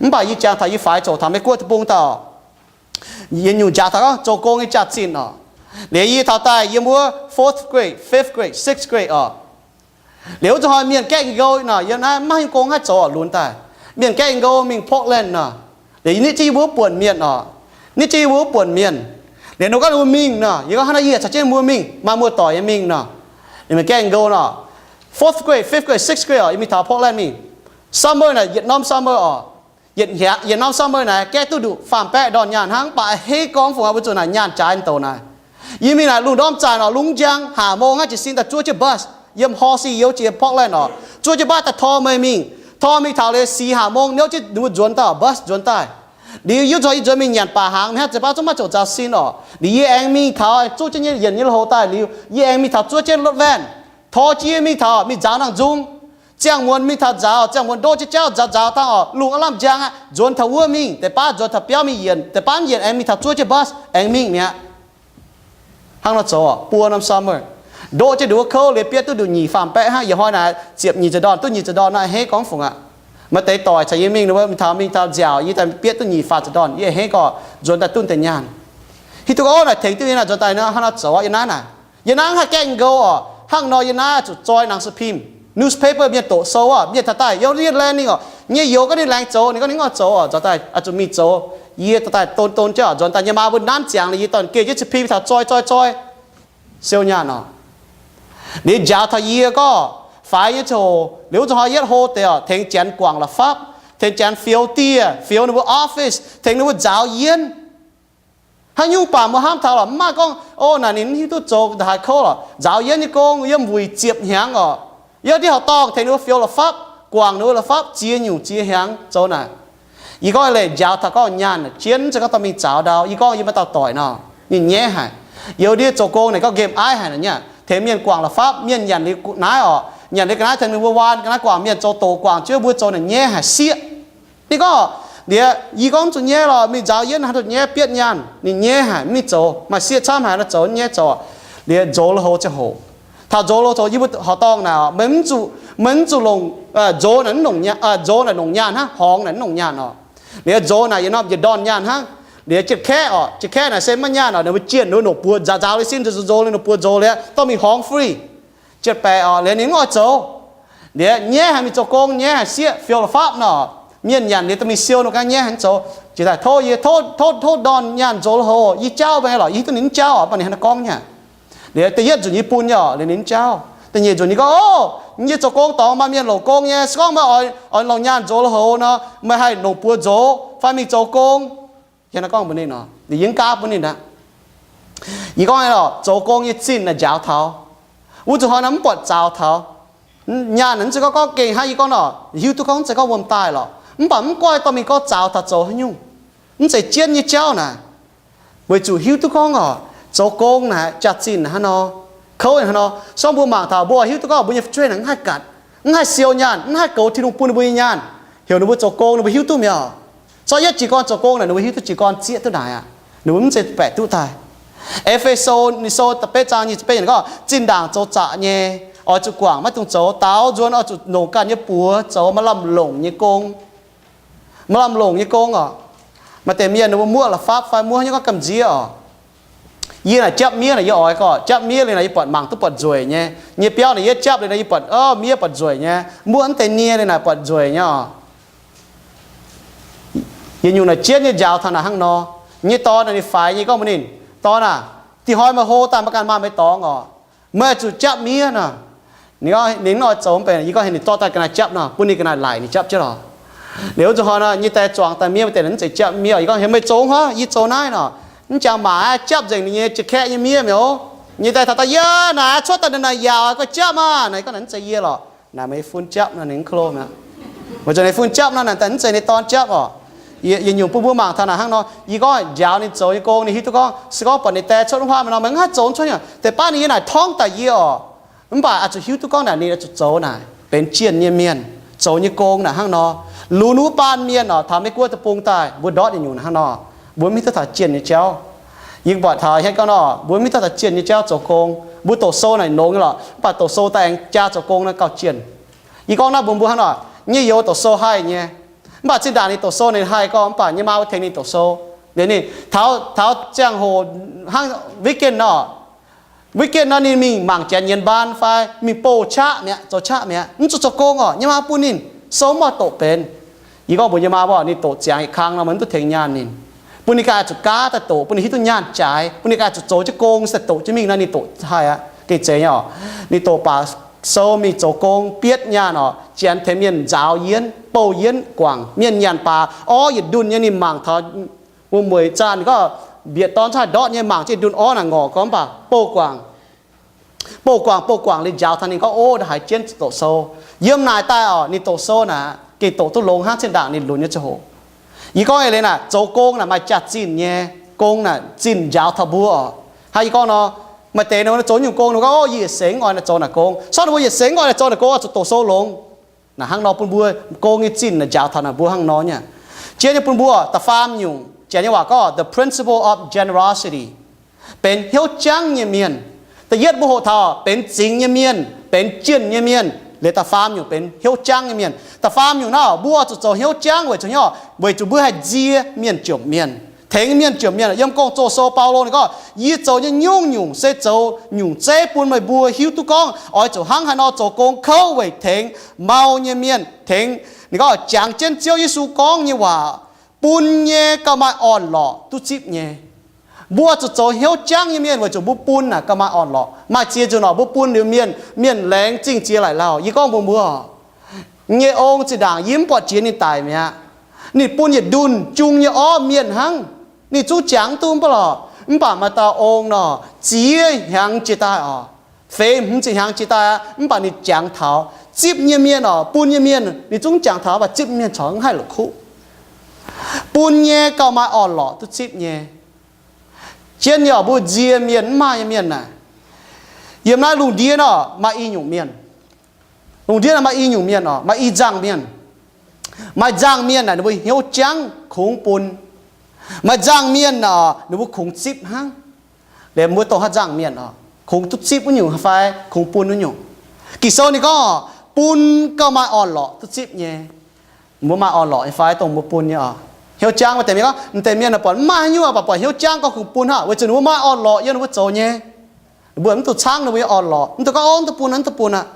Mv baac yie jangx taux yie faix zoqc taux Meiv Guoqv deic-bung daaih oc, yietc nyungc njaaux taux gorngv zoux gong nyei jaax-zinh oc. Liuz yie taux daaih yiem wuov fourth grade, fifth grade, sixth grade oc. Liuz wuov zuqc hnoi mienh gaeqv nqou nor, yiem naaiv maiv maaih gong haih zoux oc, lunx daaih. Mienh gaeqv nqou mingh Portland nor. Liuz nitv jienv yie mbuo buonc mienh oc. Nitv jienv yie mbuo buonc mienh. Liuz ninh gorngv ninh mbuo mingh nor, yie gorngv hnangv naaiv yie caux jienv mbuo mingh, maaih muoz-doic yaac mingh nor. Ninh mingh gaeqv nqou nor, fourth grade, fifth grade, sixth grade oc, yie mingh taux Portland mingh. Summer naaic, yietc norm summer oc, yietc norm summer naaic gaeqv duqv nduqc faam-baeqv ndorn nyaanh hnangv, mv baac a'hneiv gorngv fungc aqv, weic zuqc naaic nyaanh jaaix deix naaic. Yie mingh naaic lungh ndorm zaanc oc, lungh njang, haac mong hnangv jiez sin daaih zuov jienv bus, yiem Halsey youz jiex Portland oc, zuov jienv bus daaih tor meih mingh. Tor mingh taux liuz sic haac mong niouv jienv ninh mbuo nzuonx daaih oc, bus nzuonx daaih. Liuz yie zuqc yie nzuonx mingh nyanc baac hnaangx, mingh hnangv ziex baav zungv maiv zoux nzaaux sin oc. Liuz yie aengx mingh taux zuqv jienv nyei yienc nyei lui-houx daaih liuz, yie aengx mingh taux zuov jienv lotv waenh, tor jienv yie mingh taux mingh nzaaux nangh nzung. Ziangh muonz mingh taux nzaaux, ziangh muonz ndoqv jienv jauv nzaaux nzaaux dangh oc, lungh aav lamh njang aqv, nzuonx taux wuov mingh, deix baav nzuonx taux biauv mingh yienc, deix baav yienc aengx mingh taux zuov jienv bus aengx mingh mi'aqv. Hnangv nor zoux oc, buo norm summer. Ndoqv jienv nduqc wuov kouv liuz bietv duqv nduqc nyic faam-baeqv hnangv. Yietc hnoi naaic ziepc nyic ziepc ndorn, duqv nyic ziepc ndorn nor, a'hneiv gorngv fungc aqv. Maaih deix doic caux yie mingh, ninh mbuo mingh taux, mingh taux nziaauc, yie daaih bietv duqv nyic faam ziepc ndorn, yie a'hneiv gorngv nzuonx daaih duqv deix nyaanh. Hiuv duqv gorngv naaic tengx duqv yie naaic nzuonx daaih nor, hnangv nor zoux yie naaiv naaic. Yie naaiv haih gaeqv nqou oc, hnangv nor yie naaiv zuqc zoi nangc sou pim, newspaper mienh doqc sou oc, mienh taux daaih yiem laengh ninh oc, nyei youz gorngv ninh laengz zoux, ninh gorngv ninh mv oix zoux oc, nzuonx daaih oix zuqc mingh zoux. Yie daaih don don jienv oc, nzuonx daaih nyei maa mbuo nanv ziangx liuz yie dorh geh jienv cin pim taux zoi zoi zoi, siou nyaanh oc. Liuz njaaux taux yie gorngv faix nyei ziangh hoc, liuz wuov zuqc hnoi yietv hlo deix oc, tengx janx guangc la'fapv, tengx janx fioux dieh, fioux ninh mbuo office, tengx ninh mbuo nzaaux yienv. Haaix nyungc baac mbuo hnamv taux lorqc, mv maaih gorngv, o, naaic ninh mv hiuv duqv zoux haaix kouv lorqc. Nzaaux yienv nyei gong yiem wuic ziepc hnyangx oc. Yiem diuh horqc dorngh tengx ninh mbuo fioux la'fapv, guangc ninh mbuo la'fapv ziex nyungc ziex hnyangx zoux naaic. Yie gorngv leiz njaaux taux gorngv nyaanh jienv, mv zeiz gorngv dorh mingh zaux ndau. Yie gorngv yie maaih dauh doic nor, ninh nyaiv haic. Youz ndie zoux gong naaic gorngv nqemh aiv haic naaic nyei, tengx mienh guangc la'fapv, mienh nyanc liuz ga'naaiv oc, nyanc liuz ga'naaiv tengx ninh mbuo waan ga'naaiv guangc, mienh zoux doqc guangc jienv mbuo zoux naaic nyaiv haic sieqv. Ninh gorngv, liuz yie gorngv zuqc nyaiv lorqc, mingh nzaaux yienv haaix duqv nyaiv bietv nyaanh. Ninh nyaiv haic, mv mingh zoux, maaih sieqv camv haic nor zoux nyaiv zoux. Liuz nzox lui-houx ziangh hoc, taux nzox lui-houx yie mbuo horqc dorngh naaic oc, meih mv zuqc, meih mv zuqc longc, nzox naaic mv longc, nzox naaic longc nyaanh hnangv, horngz naaic mv longc nyaanh oc. Liuz nzox naaic yietc norm yietc ndorn nyaanh hnangv. Liuz jien-kaeqv oc, jien-kaeqv naaic se maiv nyaanh oc, ninh mbuo jienh ninh mbuo longc buoz nzaaux nzaaux liuz sin, nzox nzox liuz longc buoz nzox liuz, dorh mingh horngz free. Jien-baeqc oc, liuz ninh mv oix zoux. Liuz nyaiv haic, mingh zoux gong nyaiv haic sieqv, fioux la'fapv nor, mienh nyanc liuz dorh mingh siou nor, ga'naaiv nyaiv haic mv zoux. Jiex daaih tov yie, tov, tov, tov ndorn nyaanh nzox lui-houx, yie jauv mbuo nyei lorqc, yie hiuv duqv ninh mv jauv oc, mv baac ninh hnangv naaiv gorngv nyei. Liuz da'yietv nzunc yie bun nyei oc, liuz ninh mv jauv. Da'nyeic nzunc yie gorngv, o, yie zoux gong dorngx maaih mienh longc gong nyei, se gorngv meih oix, oix longc nyaanh nzox lui-houx nor, meih haih longc buoz nzox fai mingh zoux gong. Yie hnangv naaiv gorngv mbuox ninh oc, liuz yie mv gaav bun ninh aqv. Yie gorngv lorqc, zoux gong nyei zinh naaic njaaux taux. Wuov zuqc hnoi naaiv mv buatc zaux taux. Nyaanh naaic mv zeiz gorngv, gorngv gengh hnangv yie gorngv nor, hiuv duqv gorngv mv zeiz gorngv wuom daaih lorqc, mv baac mv goiv dorh mingh gorngv zaux taux zoux haaix nyungc. Mv zeiz jienv nyei jauv naaic. Weic zuqc hiuv duqv gorngv oc, zoux gong naaic jaax-zinh naaic hnangv nor, kouv hnangv nor, se gorngv mbuo mangc taux mbuo hiuv duqv gorngv mbuo nyei fu'jueiv naaic mv haih gatc, mv haih siou nyaanh, mv haih goux Tin-Hungh bun ninh mbuo nyei nyaanh, heuc ninh mbuo zoux gong ninh mbuo hiuv duqv mi'aqv. Zorqv yietv jiez gorn zoux gong naaic ninh mbuo hiuv duqv jiez gorn zieqv duqv naaic aqv. Ninh mbuo mv zeiz baeqc duqv daaih. E^fe^so, ninh sou da'betv zaang nyic ziepc betv yiemc gorngv, zinh ndaangc zoux zaqc nyei, oix zuqc guangc, maiv dungx zoux. Daaux nzuonx oix zuqc longc ganh nyei buoz zoux maaih lamh longc nyei gong. Maaih lamh longc nyei gong oc. Maaih deix mienh ninh mbuo muoqv la'fapv fai muoqv haaix nyungc gorngv gamh nziev oc. Yie naaic japv miev naaic yie oix gorngv japv miev liuz naaic yie buatc mangc duqv buatc nzueic nyei. Nyei biauv naaic yie japv liuz naaic yie buatc, o, miev buatc nzueic nyei. Muoqv mv deix nie liuz naaic buatc nzueic nyei oc. Yietc nyungc naaic jienv nyei njaaux taux naaic hnangv nor. Nyei dorn naaic ninh faix nyei gorngv mbuox ninh, Dorn aah, dih hnoi meih hlo daaih maiv ganh maaih meih dorngx oc. Meih zuqc japv miev nor. Ninh mv oix zoux mv baac yie gorngv heuc ninh dorh daaih ga'naaiv japv nor, bun ninh ga'naaiv laic ninh japv jienv lorqc. Liuz wuov zuqc hnoi nor, nyei die zuangx daaih miev, maaih deix naaic mv zeiz japv miev. Yie gorngv, Heuc meih zoux hnangv, yie zoux naaiv nor. Mv jangx maac aeqv, japv nzengc ninh nyei jiex kaeqv nyei miev mi'aqv. Nyei die taux daaih, Yie naaic cuotv daaih naaic yaauc, gorngv japv maah! Naaic gorngv naaic mv zeiz yie lorqc. Naaic meih fun japv nor ninh mv klo mi'aqv. Weic zuqc ninh fun japv nor naaic daaih mv zeiz ninh dorn japv oc. Yietc nyungc bun mbuo mangc taux naaic hnangv nor, yie gorngv njaaux ninh zoux nyei gong, ninh hiuv duqv gorngv se gorngv buatc ninh die cuotv wuov haav mi'aqv nor, meih mv haih zoux cuotv nyei. Deix baav ninh yie naaic torngv daic yie oc. Mv baac oix zuqc hiuv duqv gorngv naaic ninh oix zuqc zoux naaic benx jienh nyei mienh, zoux nyei gong naaic hnangv nor. Lunx wuov baan mienh oc, taux Meiv Guoqv deic-bung daaih mbuo ndortv yietc nyungc naaic hnangv nor. Mbuo mv hiuv duqv taux jienh nyei jauv. Yie buatc taux hietv gorngv nor, mbuo mv hiuv duqv taux zienh nyei jauv zoux gong. Mbuo doqc sou naaic longx nyei lorqc, mv baac doqc sou daaih aengx jaa zoux gong naaiv gauh zienh. Yie gorngv naaiv mbuox mbuo hnangv nor, nyei youz doqc sou haih nyei, mv baac zinh ndaangc ninh doqc sou ninh haih gorngv, mv baac nyei maa wuov tengx ninh doqc sou. Liuz ninh taux, taux ziangh hoc hnangv weekend nor, weekend nor ninh mingh mangc janx nyienz mbaan fai mingh bouh qaqv mi'aqv, zoux qaqv mi'aqv, mv zuqc zoux gong orqc. Nyei maa bun ninh sou mv oix doqc benx. Yie gorngv mbuox nyei maa mbuo, ninh doqc ziangx yietc kang nor, maiv duqv tengx nyaanh ninh. Bun ninh ganh oix zuqc gaav daaih doqc, bun ninh hiuv duqv nyaanh jaaix, bun ninh ganh oix zuqc zoux jienv gong daaih doqc jienv mingh nor, ninh doqc haih aqv, gengh zeiz nyei orqc. Ninh doqc baac sou mingh zoux gong bietv nyaanh orqc, janx tengx mienh nzaaux yienv, bouh yienv guangc. Mienh nyanc baac orv yietc ndunh nyei, ninh mangc taux wuom-mueic zaah ninh gorngv mbietc dorn cuotv ndortv nyei, mangc jienv ndunh orv naaic ngorc gorngv mv baac bouh guangc. Bouh guangc, bouh guangc liuz njaaux taux ninh gorngv, ov, nda'haaix jienv doqc sou. Yiem naaic daaih orqc, ninh doqc sou naaic gengh doqc duqv longx hnangv zinh ndaangc ninh lunx nyei ziangh hoc. Yie gorngv eix leiz naaic, zoux gong naaic maaih jaax-zinh nyei. Gong naaic zinh njaaux taux mbuo orqc. Hnangv yie gorngv nor, maaih deix ninh zoux nyungc gong ninh gorngv, ov, yie yietc sengx mv oix naaic zoux naaic gong. Corc ninh mbuo yietc sengx mv oix naaic zoux naaic gong, oix zuqc doqc sou longx. Naaic hnangv nor bun mbuo gong nyei zinh naaic njaaux taux naaic mbuo hnangv nor nyei. Jiex nyei bun mbuo da'faam nyungc, janx nyei waac gorngv the principle of generosity, benx hnyouv jangv nyei mienh. Da'yietv mbuo hoqc taux benx zingx nyei mienh, benx jienh nyei mienh. Liuz da'faam nyungc benx hnyouv jangv nyei mienh. Da'faam nyungc naaiv, mbuo zuqc zoux hnyouv jangv weic zuqc hnyouv, weic zuqc mbuo haih nzie mienh jomc mienh, tengx mienh jomc mienh. Yiem Gong-Zoh sou Baulo ninh gorngv, yie zoux nyei nyungc-nyungc se zoux nyungc zeiv bun meih mbuo hiuv duqv gorngv oix zuqc hnangv haaix nor zoux gong kouv weic tengx mau nyei mienh, tengx, ninh gorngv, jangx jienv Ziouv Yesu gorngv nyei waac, bun nyei gauh maaih orn-lorqc duqv zipv nyei. Mbuo zuqc zoux hnyouv jangv nyei mienh weic zuqc mbuo bun naaic gauh maaih orn-lorqc. Maaih ziex nzunc orqc, mbuo bun liuz mienh, mienh laengz zingh ziex laic lauh. Yie gorngv mbuox mbuo, nyei ong zinh ndaangc yie mv buatc jiex ninh daic mi'aqv. Ninh bun yietc ndunh jung nyei orv mienh hnangv. Ninh zungv jangx duqv mv baac lorqc, mv baac maaih dauh ong nor, ziex hnyangx jiex daaih orqc, feix hmz ziepc hnyangx jiex daaih aqv, mv baac ninh jangx taux. Zipv nyei mienh orqc, bun nyei mienh ninh zungv jangx taux, mv baac zipv mienh corc mv haih la'kuqv. Bun nyei gauh maaih orn-lorqc duqv zipv nyei. Jienv nyei orqc, mbuo nzie mienh mv maaih nyei mienh naaic, yiem naaiv lungh ndiev nor maaih i nyungc mienh. Lungh ndiev nor maaih i nyungc mienh orqc, maaih i nzangc mienh. Maaih nzangc mienh naaic ninh mbuo hnyouv jangv kungx bun. Maaih nzangc mienh naaic ninh mbuo kungx zipv hnangv. Liemh mbuo dongh haaix nzangc mienh orqc, kungx duqv zipv wuov nyungc fai kungx bun wuov nyungc? Ging-Sou ninh gorngv, bun gauh maaih orn-lorqc duqv zipv nyei. Mbuo maaih orn-lorqc nyei fai dongh mbuo bun nyei orqc? Hnyouv jangv maaih deix mienh gorngv, m'deix mienh buatc mv maaih haaix nyungc, baac buatc hnyouv jangv gorngv kungx bun hnangv, weic zuqc ninh mbuo maaih orn-lorqc yiem ninh mbuo zoux nyei. Ninh mbuo mv dungx caangv ninh mbuo nyei orn-lorqc, mv dungx gorngv, ov, mv duqv bun, mv duqv bun aqv.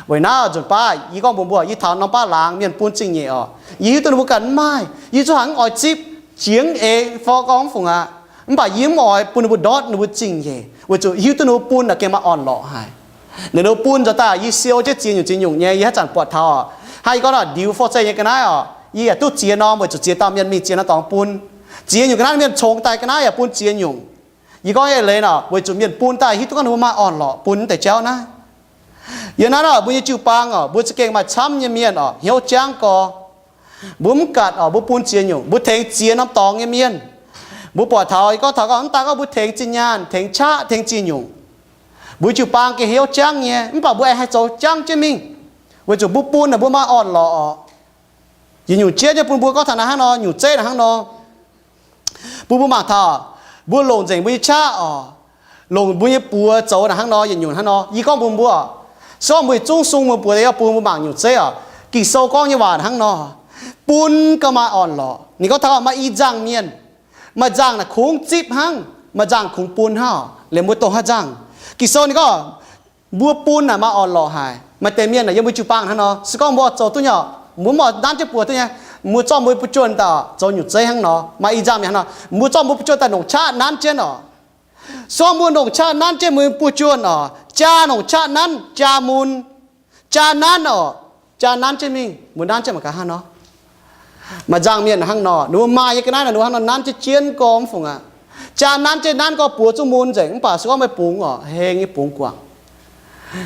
Weic naaiv nzunc baav yie gorngv mbuox mbuo, yie taux norm baav laangz mienh bun zingh nyeic orqc, yie hiuv duqv ninh mbuo ganh mv maaih, yie zungv haiz mv oix zipv, jiex eix fai gorngv mv fungc aqv. Mv baac yie mv oix bun ninh mbuo ndortv ninh mbuo zingh nyeic, weic zuqc hiuv duqv ninh mbuo bun naaic gengh maaih orn-lorqc haic. Ninh mbuo bun nzoux daaih yie siou jienv ziex nyungc ziex nyungc nyei, yie haaix zanc buatc taux orqc. Hnangv yie gorngv nor, ndiux forv-zeih nyei ga'naaiv orqc, yie yaac duqv ziex norm weic zuqc ziex dauh mienh mingh ziex norm dorngx bun. Ziex nyungc ga'naaiv mienh congx daaih ga'naaiv yaac bun ziex nyungc. Yie gorngv eix leiz nor, weic zuqc mienh bun daaih hiuv duqv gorngv ninh mbuo maaih orn-lorqc bun mv deix jauv naaiv. Yiem naaiv nor mbuo nyei jiu-baang orqc, mbuo za'gengh maaih camv nyei mienh orqc, hnyouv jangv gorx. Mbuo mv gatc orqc, mbuo bun ziex nyungc, mbuo tengx ziex norm dorngx nyei mienh. Mbuo buatc taux, yie gorngv taux gorngv mv daaih gorngv mbuo tengx zinh nyaanh, tengx qaqv, tengx ziex nyungc, mbuo jiu-baang gengh hnyouv jangv nyei, mv baac mbuo aengx haih zoux jangv jienv mingh, weic zuqc mbuo bun naaic mbuo maaih orn-lorqc orqc. Yietc nyungc jeiv nyei bun mbuo gorngv taux naaiv hnangv nor, nyungc zeiv naaiv hnangv nor. Bun mbuo mangc taux, mbuo longc nzengc mbuo nyei qaqv orqc, longc mbuo nyei buoz zoux naaiv hnangv nor, yietc nyungc hnangv nor. Yie gorngv mbuox mbuo, se gorngv mbuo zungv sung mbuo buoz daaih bun mbuo mangc nyungc zeiv orqc, Ging-Sou gorngv nyei waac hnangv nor, bun gauh maaih orn-lorqc. Ninh gorngv taux maaih i nzangc mienh, maaih nzangc naaic kungx zipv hnangv, maaih nzangc kungx bun hnangv. Liemh mbuo dongh haaix nzangc? Ging-Sou ninh gorngv, mbuo bun naaic maaih orn-lorqc haic. Maaih deix mienh naaic yiem mbuo jiu-baang hnangv nor, se gorngv mbuo oix zoux duqv nyei orqc, mbuo mv oix nanv jienv buoz duqv nyei, mbuo zorqv mbuo buv juonh daaih zoux nyungc zeiv hnangv nor. Maaih i nzangc mienh hnangv nor, mbuo zorqv mbuo buv juonh daaih nongc qaqv nanv jienv orqc. Se gorngv mbuo nongc qaqv nanv jienv mbuo nyei buv juonh orqc, jaa nongc qaqv nanv, jaa mun, jaa nanv orqc, jaa nanv jienv mingh, mbuo nanv jienv mangc gaax hnangv nor. Maaih nzangc mienh hnangv nor, ninh mbuo maaih nyei ga'naaiv naaic ninh mbuo hnangv nor nanv jienv jienv gorx mv fungc aqv. Jaa nanv jienv nanv gorx buoz zungv mun nzengc, mv baac se gorngv meih bungx orqc, heng nyei bungx guangc.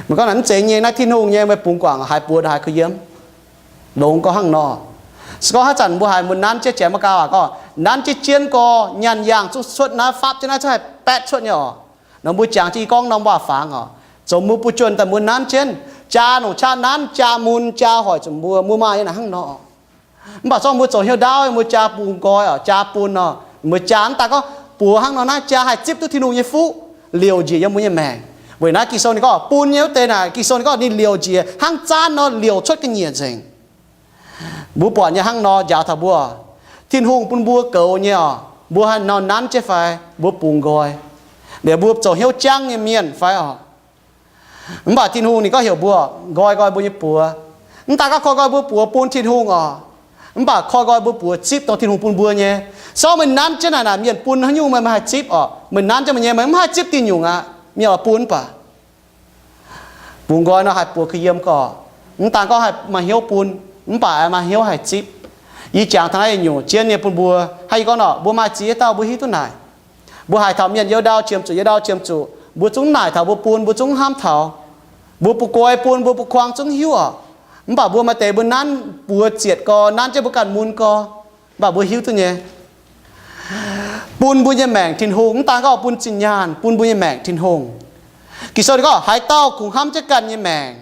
Meih gorngv naaic mv zeiz nyei, naaiv Tin-Hungh nyei, meih bungx guangc haiz buoz ndongc haaix kouv yiem. Longx gorngv hnangv nor. Se gorngv haaix zanc mbuo haiz mbuo nanv jienv, janx Meigaa waac gorngv nanv jienv jienv gorx, nyaanh yaangh zungv cuotv naaiv, fapv jienv naaiv zungv haih baetv cuotv nyei orqc. Nor mbuo jangx jienv yie gorngv norm waac-fangx orqc, zoux mbuo buv juonh daaih mbuo nanv jienv, jaa nongc qaqv nanv, jaa mun, jaa hoic zuqc mbuo, mbuo maaih nyei naaic hnangv nor. Mv baac zorqv mbuo zoux hnyouv ndaauv, mbuo jaa bungx nqoi orqc, jaa bun nor, mbuo jaa mv daaih gorngv buoz hnangv nor naaiv jaa haih zipv duqv Tin-Hungh nyei fuqv liouc njiec yiem mbuo nyei maengc. Weic naaiv Ging-Sou ninh gorngv bun nyei wuov deix naaic, Ging-Sou ninh gorngv ninh liouc njiec hnangv zaanv nor liouc cuotv ga'nyiec nzengc. Mbuo buatc nyei hnangv nor njaaux taux mbuo, Tin-Hungh bun mbuo goux nyei oc, mbuo haaix nor nanv jienv fai mbuo bungx nqoi, liuz mbuo zoux hnyouv jangv nyei mienh fai oc. Mv baac Tin-Hungh ninh gorngv heuc mbuo nqoi nqoi mbuo nyei buoz. Mv daan gorngv koi nqoi mbuo buoz bun Tin-Hungh oc, mv baac koi nqoi mbuo buoz zipv dongh Tin-Hungh bun mbuo nyei. Se gorngv meih nanv jienv naaic, naaic mienh bun haaix nyungc meih maiv haih zipv oc. Meih nanv jienv meih nyei, meih mv haih zipv diuh nyungc aqv. Mienh oix bun mv baac bungx nqoi nor haih buoz kuh yiem gorx. Mv daan gorngv haih maaih hnyouv bun, mv baac maaih hnyouv haih zipv. Yie jangx taux naaiv yietc nyungc jienv nyei bun mbuo. Hnangv yie gorngv nor, mbuo maaih ziex dauh mbuo hiuv duqv naaic. Mbuo haiz taux mienh youz ndau qiemx zuqc, youz ndau qiemx zuqc, mbuo zungv naaic taux mbuo bun, mbuo zungv hnamv taux. Mbuo bun nqoi bun, mbuo bun kuang zungv hiuv oc. Mv baac mbuo maaih deix mbuo nanv buoz zietc gorx, nanv jienv mbuo ganh mun gorx, mv baac mbuo hiuv duqv nyei. Bun mbuo nyei maengc Tin-Hungh, mv daan gorngv bun zinh nyaanh, bun mbuo nyei maengc Tin-Hungh. Ging-Sou ninh gorngv haaix dauh kungx hnamv jienv ganh nyei maengc,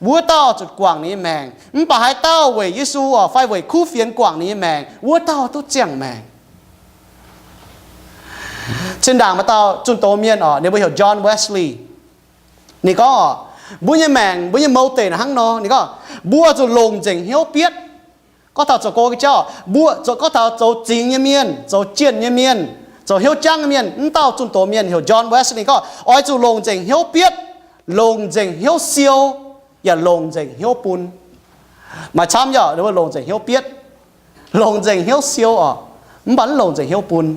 wuov dauh zuqc guangc ninh nyei maengc. Mv baac haaix dauh weic Yesu oc fai weic kuv fienx guangc ninh nyei maengc, wuov dauh duqv ziangh maengc. Cin-ndaangc maaih dauh zunh doz mienh oc, ninh mbuo heuc John Wesley. Ninh gorngv oc, mbuo nyei maengc, mbuo nyei mouz deic naaic hnangv nor. Ninh gorngv mbuo zuqc longc nzengc hnyouv bietv. Gorngv taux zoux gong nyei jauv, mbuo zuqc gorngv taux zoux zingx nyei mienh, zoux jienh nyei mienh, zoux hnyouv jangv nyei mienh. Mv dauh zunh doz mienh heuc John Wesley gorngv oix zuqc longc nzengc hnyouv bietv, longc nzengc hnyouv siou, yaac longc nzengc hnyouv bun. Maaih camv yaac longc nzengc hnyouv bietv, longc nzengc hnyouv siou oc, mv baac mv longc nzengc hnyouv bun.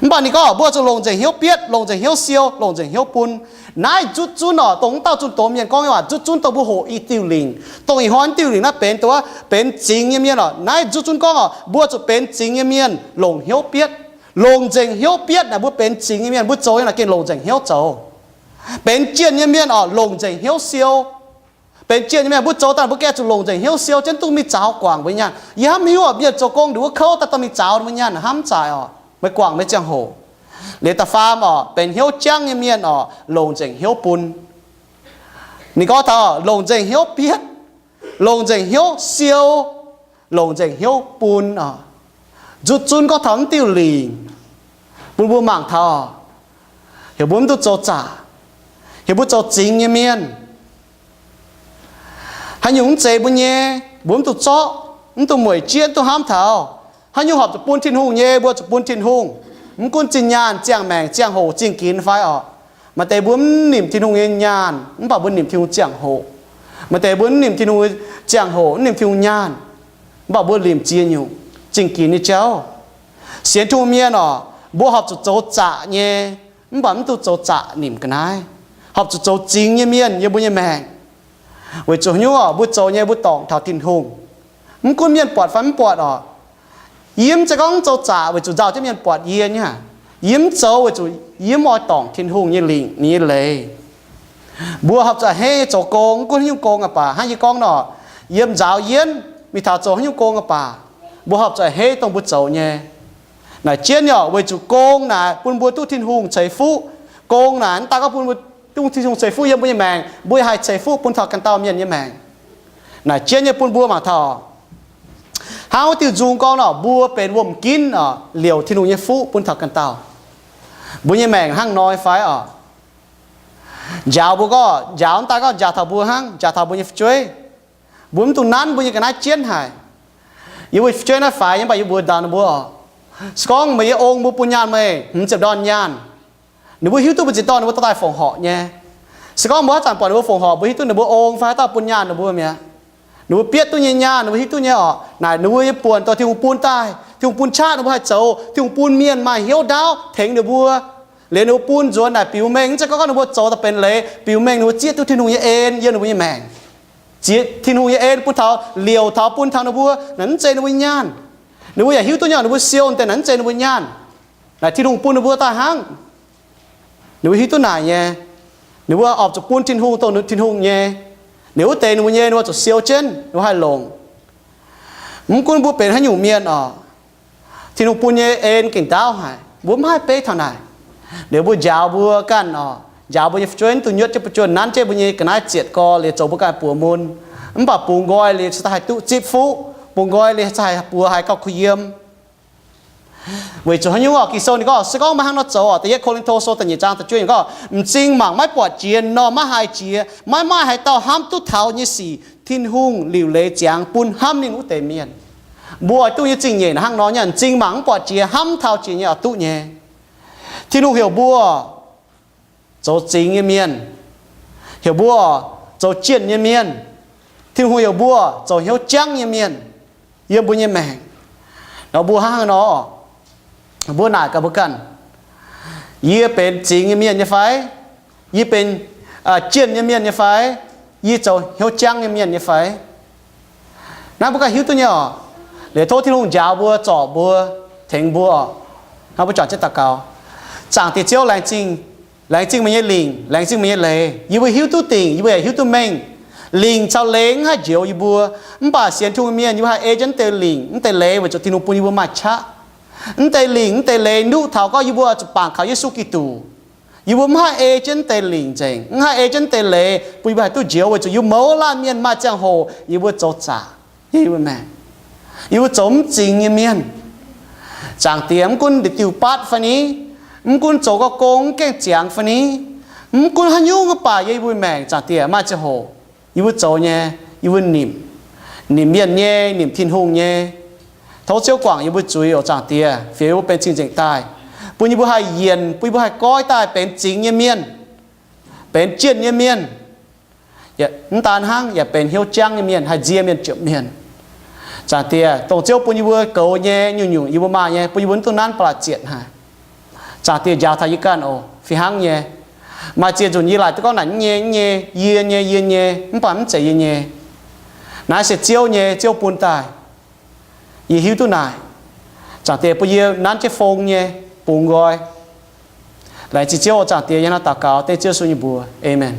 Mv baac ninh gorngv mbuo zuqc longc nzengc hnyouv bietv, longc nzengc hnyouv siou, longc nzengc hnyouv bun. Naaiv nzutv zunv oc, dongh mv dauh zunh doz mienh gorngv nyei waac nzutv zunv dongh mbuo hoqc i diuh lingc, dongh ih hnoi diuh lingc naaiv benx dongh wuov benx zingx nyei mienh oc. Naaiv nzutv zunv gorngv oc, mbuo zuqc benx zingx nyei mienh longc hnyouv bietv, longc nzengc hnyouv bietv naaic mbuo benx zingx nyei mienh, mbuo zoux nyei naaic gengh longc nzengc hnyouv zoux. Benx jienh nyei mienh oc, longc nzengc hnyouv siou. Benx jienh nyei mienh mbuo zoux daaih mbuo gengh zuqc longc nzengc hnyouv siou jienv duqv mingh zaux guangc mbuo nyei nyaanh. Yie hnamv hiuv oc, mienh zoux gong nduqc wuov kouv daaih dorh mingh zaux mbuo nyei nyaanh hnamv zaaic oc, meih guangc meih ziangh hoc. Liuz da'faam oc, benx hnyouv jangv nyei mienh oc, longc nzengc hnyouv bun. Ninh gorngv taux longc nzengc hnyouv bietv, longc nzengc hnyouv siou, longc nzengc hnyouv bun oc. Nzutv zunv gorngv taux mv diuh lingc bun mbuo mangc taux, heuc mbuo mv duqv zoux zaqc, heuc mbuo zoux zingx nyei mienh. Haaix nyungc mv zeiz mbuo nyei, mbuo mv duqv zorqv, mv duqv mueic jieqv, mv duqv hnamv taux. Haaix nyungc horpc zuqc bun Tin-Hungh nyei, mbuo zuqc bun Tin-Hungh. Mv gunv zinh nyaanh, ziangh maengc, ziangh hoc, zingh ginx fai oc, maaih deix mbuo mv nimc Tin-Hungh nyei nyaanh, mv baac mbuo nimc Tin-Hungh ziangh hoc. Maaih deix mbuo mv nimc Tin-Hungh ziangh hoc, mv nimc Tin-Hungh nyaanh, mv baac mbuo nimc ziex nyungc zingh ginx nyei jauv. Sienx Tin-Hungh mienh oc, mbuo horpc zuqc zoux zaqc nyei, mv baac mv duqv zoux zaqc nimc ga'naaiv. Horpc zuqc zoux zingx nyei mienh yiem mbuo nyei maengc. Weic zuqc haaix nyungc oc, mbuo zoux nyei mbuo dorngc taux Tin-Hungh. Mv gunv mienh buatc fai mv buatc oc, yie mv zeiz gorngv mv zoux zaqc weic zuqc nzauh jienv mienh buatc yie nyei aqv. Yie mv zoux weic zuqc yie mv oix dorngc Tin-Hungh nyei lingc, ninh nyei leiz. Mbuo horpc zuqc a'hneiv zoux gong, mv gunv haaix nyungc gong aqv baac. Hnangv yie gorngv nor, yiem nzaaux yienv mingh taux zoux haaix nyungc gong aqv baac, mbuo horpc zuqc a'hneiv dongh mbuo zoux nyei. Naaic jienv nyei oc, weic zuqc gong naaic bun mbuo duqv Tin-Hungh ceix fuqv. Gong naaic mv daan gorngv bun mbuo duqv Tin-Hungh ceix fuqv yiem mbuo nyei maengc, mbuo yaac haih ceix fuqv bun taux ganh dauh mienh nyei maengc. Naaic jienv nyei bun mbuo mangc taux hnangv wuov diuh nzung gorngv nor, mbuo benx wuom-ginv oc, liouc Tin-Hungh nyei fuqv bun taux ganh dauh. Mbuo nyei maengc hnangv nor fai oc? Njaaux mbuo gorngv, njaaux mv daan gorngv njaaux taux mbuo hnangv, njaaux taux mbuo nyei fu'jueiv. Mbuo mv dungx nanv mbuo nyei ga'naaiv jienv haic. Yie mbuo fu'jueiv naaiv faix nyei, mv baac yie mbuox ndaangc ninh mbuo oc, se gorngv meih nyei ong mbuo bun nyaanh meih hmz ziepc ndorn nyaanh, ninh mbuo hiuv duqv mbuo ziex dorn ninh mbuo dorh daaih fongc horc nyei. Se gorngv mbuo haaix zanc buatc ninh mbuo fongc horc, mbuo hiuv duqv ninh mbuo ong fai haaix dauh bun nyaanh ninh mbuo mi'aqv. Ninh mbuo bietv duqv nyei nyaanh, ninh mbuo hiuv duqv nyei oc. Naaic ninh mbuo nyei buonc dorh Tin-Hungh bun daaih, Tin-Hungh bun qaqv ninh mbuo haih zoux, Tin-Hungh bun mienh maaih hnyouv ndaauv tengx ninh mbuo. Liuz ninh mbuo bun nzuonx naaic biux mengh, mv zeiz gorngv ninh mbuo zoux daaih benx leiz, biux mengh ninh mbuo zieqv duqv Tin-Hungh nyei en yiem ninh mbuo nyei maengc. Zieqv Tin-Hungh nyei en bun taux, liouc taux bun taux ninh mbuo, naaic mv zeiz ninh mbuo nyaanh. Ninh mbuo yaac hiuv duqv nyei, ninh mbuo siou deix naaic mv zeiz ninh mbuo nyaanh. Naaic Tin-Hungh bun ninh mbuo daaih hnangv. Ninh mbuo hiuv duqv naaic nyei. Ninh mbuo horpc zuqc bun Tin-Hungh dongh Tin-Hungh nyei. Ninh wuov deix ninh mbuo nyei, ninh mbuo zuqc siou jienv, ninh mbuo haih longc. Mv gunv mbuo benx haaix nyungc mienh oc, Tin-Hungh bun nyei en gengh ndaauv haic, mbuo mv haih beiv taux naaic. Liuz mbuo njaaux mbuo ganh oc, njaaux mbuo nyei fu'jueiv duqv nyuotv jienv mbuo juonh, nanv jienv mbuo nyei ga'naaiv zietc gorx liuz zoux mbuo ganh buoz mun. Mv baac bungx nqoi liuz cingx daaih haih duqv zipv fuqv, bungx nqoi liuz cingx haih buoz haiz gauh kuh yiem. Weic zuqc haaix nyungc orqc? Ging-Sou ninh gorngv, se gorngv meih hnangv nor zoux orqc, Da'yietv Ko^lin^to Sou da'nyeic zaang da'juov ninh gorngv, m'zing mangc maiv buatc jiex nor, maiv haih jiex, maiv maaih haaix dauh hnamv duqv taux nyei sic Tin-Hungh liuc leiz ziangx bun hnamv ninh wuov deix mienh. Mbuo oix duqv nyei zingh nyeic hnangv nor nyei, m'zing mangc mv buatc jiex, hnamv taux jiex nyei oix duqv nyei. Tin-Hungh heuc mbuo zoux zingx nyei mienh, heuc mbuo zoux jienh nyei mienh. Tin-Hungh heuc mbuo zoux hnyouv jangv nyei mienh yiem mbuo nyei maengc. Nor mbuo hnangv haaix nor, mbuo naaic gaax mbuo ganh, yie benx zingx nyei mienh nyei fai? Yie benx jienh nyei mienh nyei fai? Yie zoux hnyouv jangv nyei mienh nyei fai? Naaiv mbuo ganh hiuv duqv nyei orqc. Liuz tov Tin-Hungh njaaux mbuo, zorc mbuo, tengx mbuo orqc. Hnangv mbuo juangc jienv daux gaux. Zaangc Diex Ziouv, laengz zingh, laengz zingh meih nyei lingc, laengz zingh meih nyei leiz. Yie mbuo hiuv duqv dingc, yie mbuo yaac hiuv duqv mengh. Lingc caux leiz mv haih njoux yie mbuo, mv baac sienx Tin-Hungh mienh yie mbuo haih ei jienv deix lingc, mv deix leiz weic zuqc Tin-Hungh bun yie mbuo maaih qaqv. Mv deix lingc, mv deix leiz nduqv taux gorngv yie mbuo zuqc bangc kaux Yesu Giduc. Yie mbuo mv haih ei jienv deix lingc nzengc, mv haih ei jienv deix leiz bun yie mbuo haih duqv njoux weic zuqc yie mbuo mouz laanh mienh maaih ziangh hoc yie mbuo zoux zaqc, yie mbuo maengc, yie mbuo zoux mv zingx nyei mienh. Zaangc Diex, mv gunv nduqc diuh baatv fai ni, mv gunv zoux gong mv gaengh ziangx fai ni, mv gunv haaix nyungc mv baac yie mbuo maengc, Zaangc Diex, maaih ziangh hoc yie mbuo zoux nyei, yie mbuo nimc, nimc mienh nyei, nimc Tin-Hungh nyei. Tov Ziouv guangc yie mbuo zuiz oc, Zaangc Diex, fiev yie mbuo benx cing-nzengc daaih, bun yie mbuo haih yienc, bun yie mbuo haih goiv daaih benx zingx nyei mienh, benx jienh nyei mienh. Mv daan hnangv, yaac benx hnyouv jangv nyei mienh, haih nzie mienh ziepc mienh. Zaangc Diex, dongh Ziouv bun yie mbuo goux nyei nyungc-nyungc yie mbuo maaih nyei, bun yie mbuo mv dungx nanv ba'laqc zietc haic. Zaangc Diex, njaaux taux yie ganh oc. Fih hnangv nyei, maaih ziex nzunc yie laaic duqv gorngv naaic nyei, nyei, yie nyei, yie nyei, mv baac mv zeiz yie nyei. Naaiv se Ziouv nyei, Ziouv bun daaih. Yie hiuv duqv naaic. Zaangc Diex, bun yie nanv jienv fong nyei, bungx nqoi. Laengz zingh Ziouv oc, Zaangc Diex, yie hnangv naaiv daux gaux dengv Ziouv Yesu nyei mbuox. Aamen.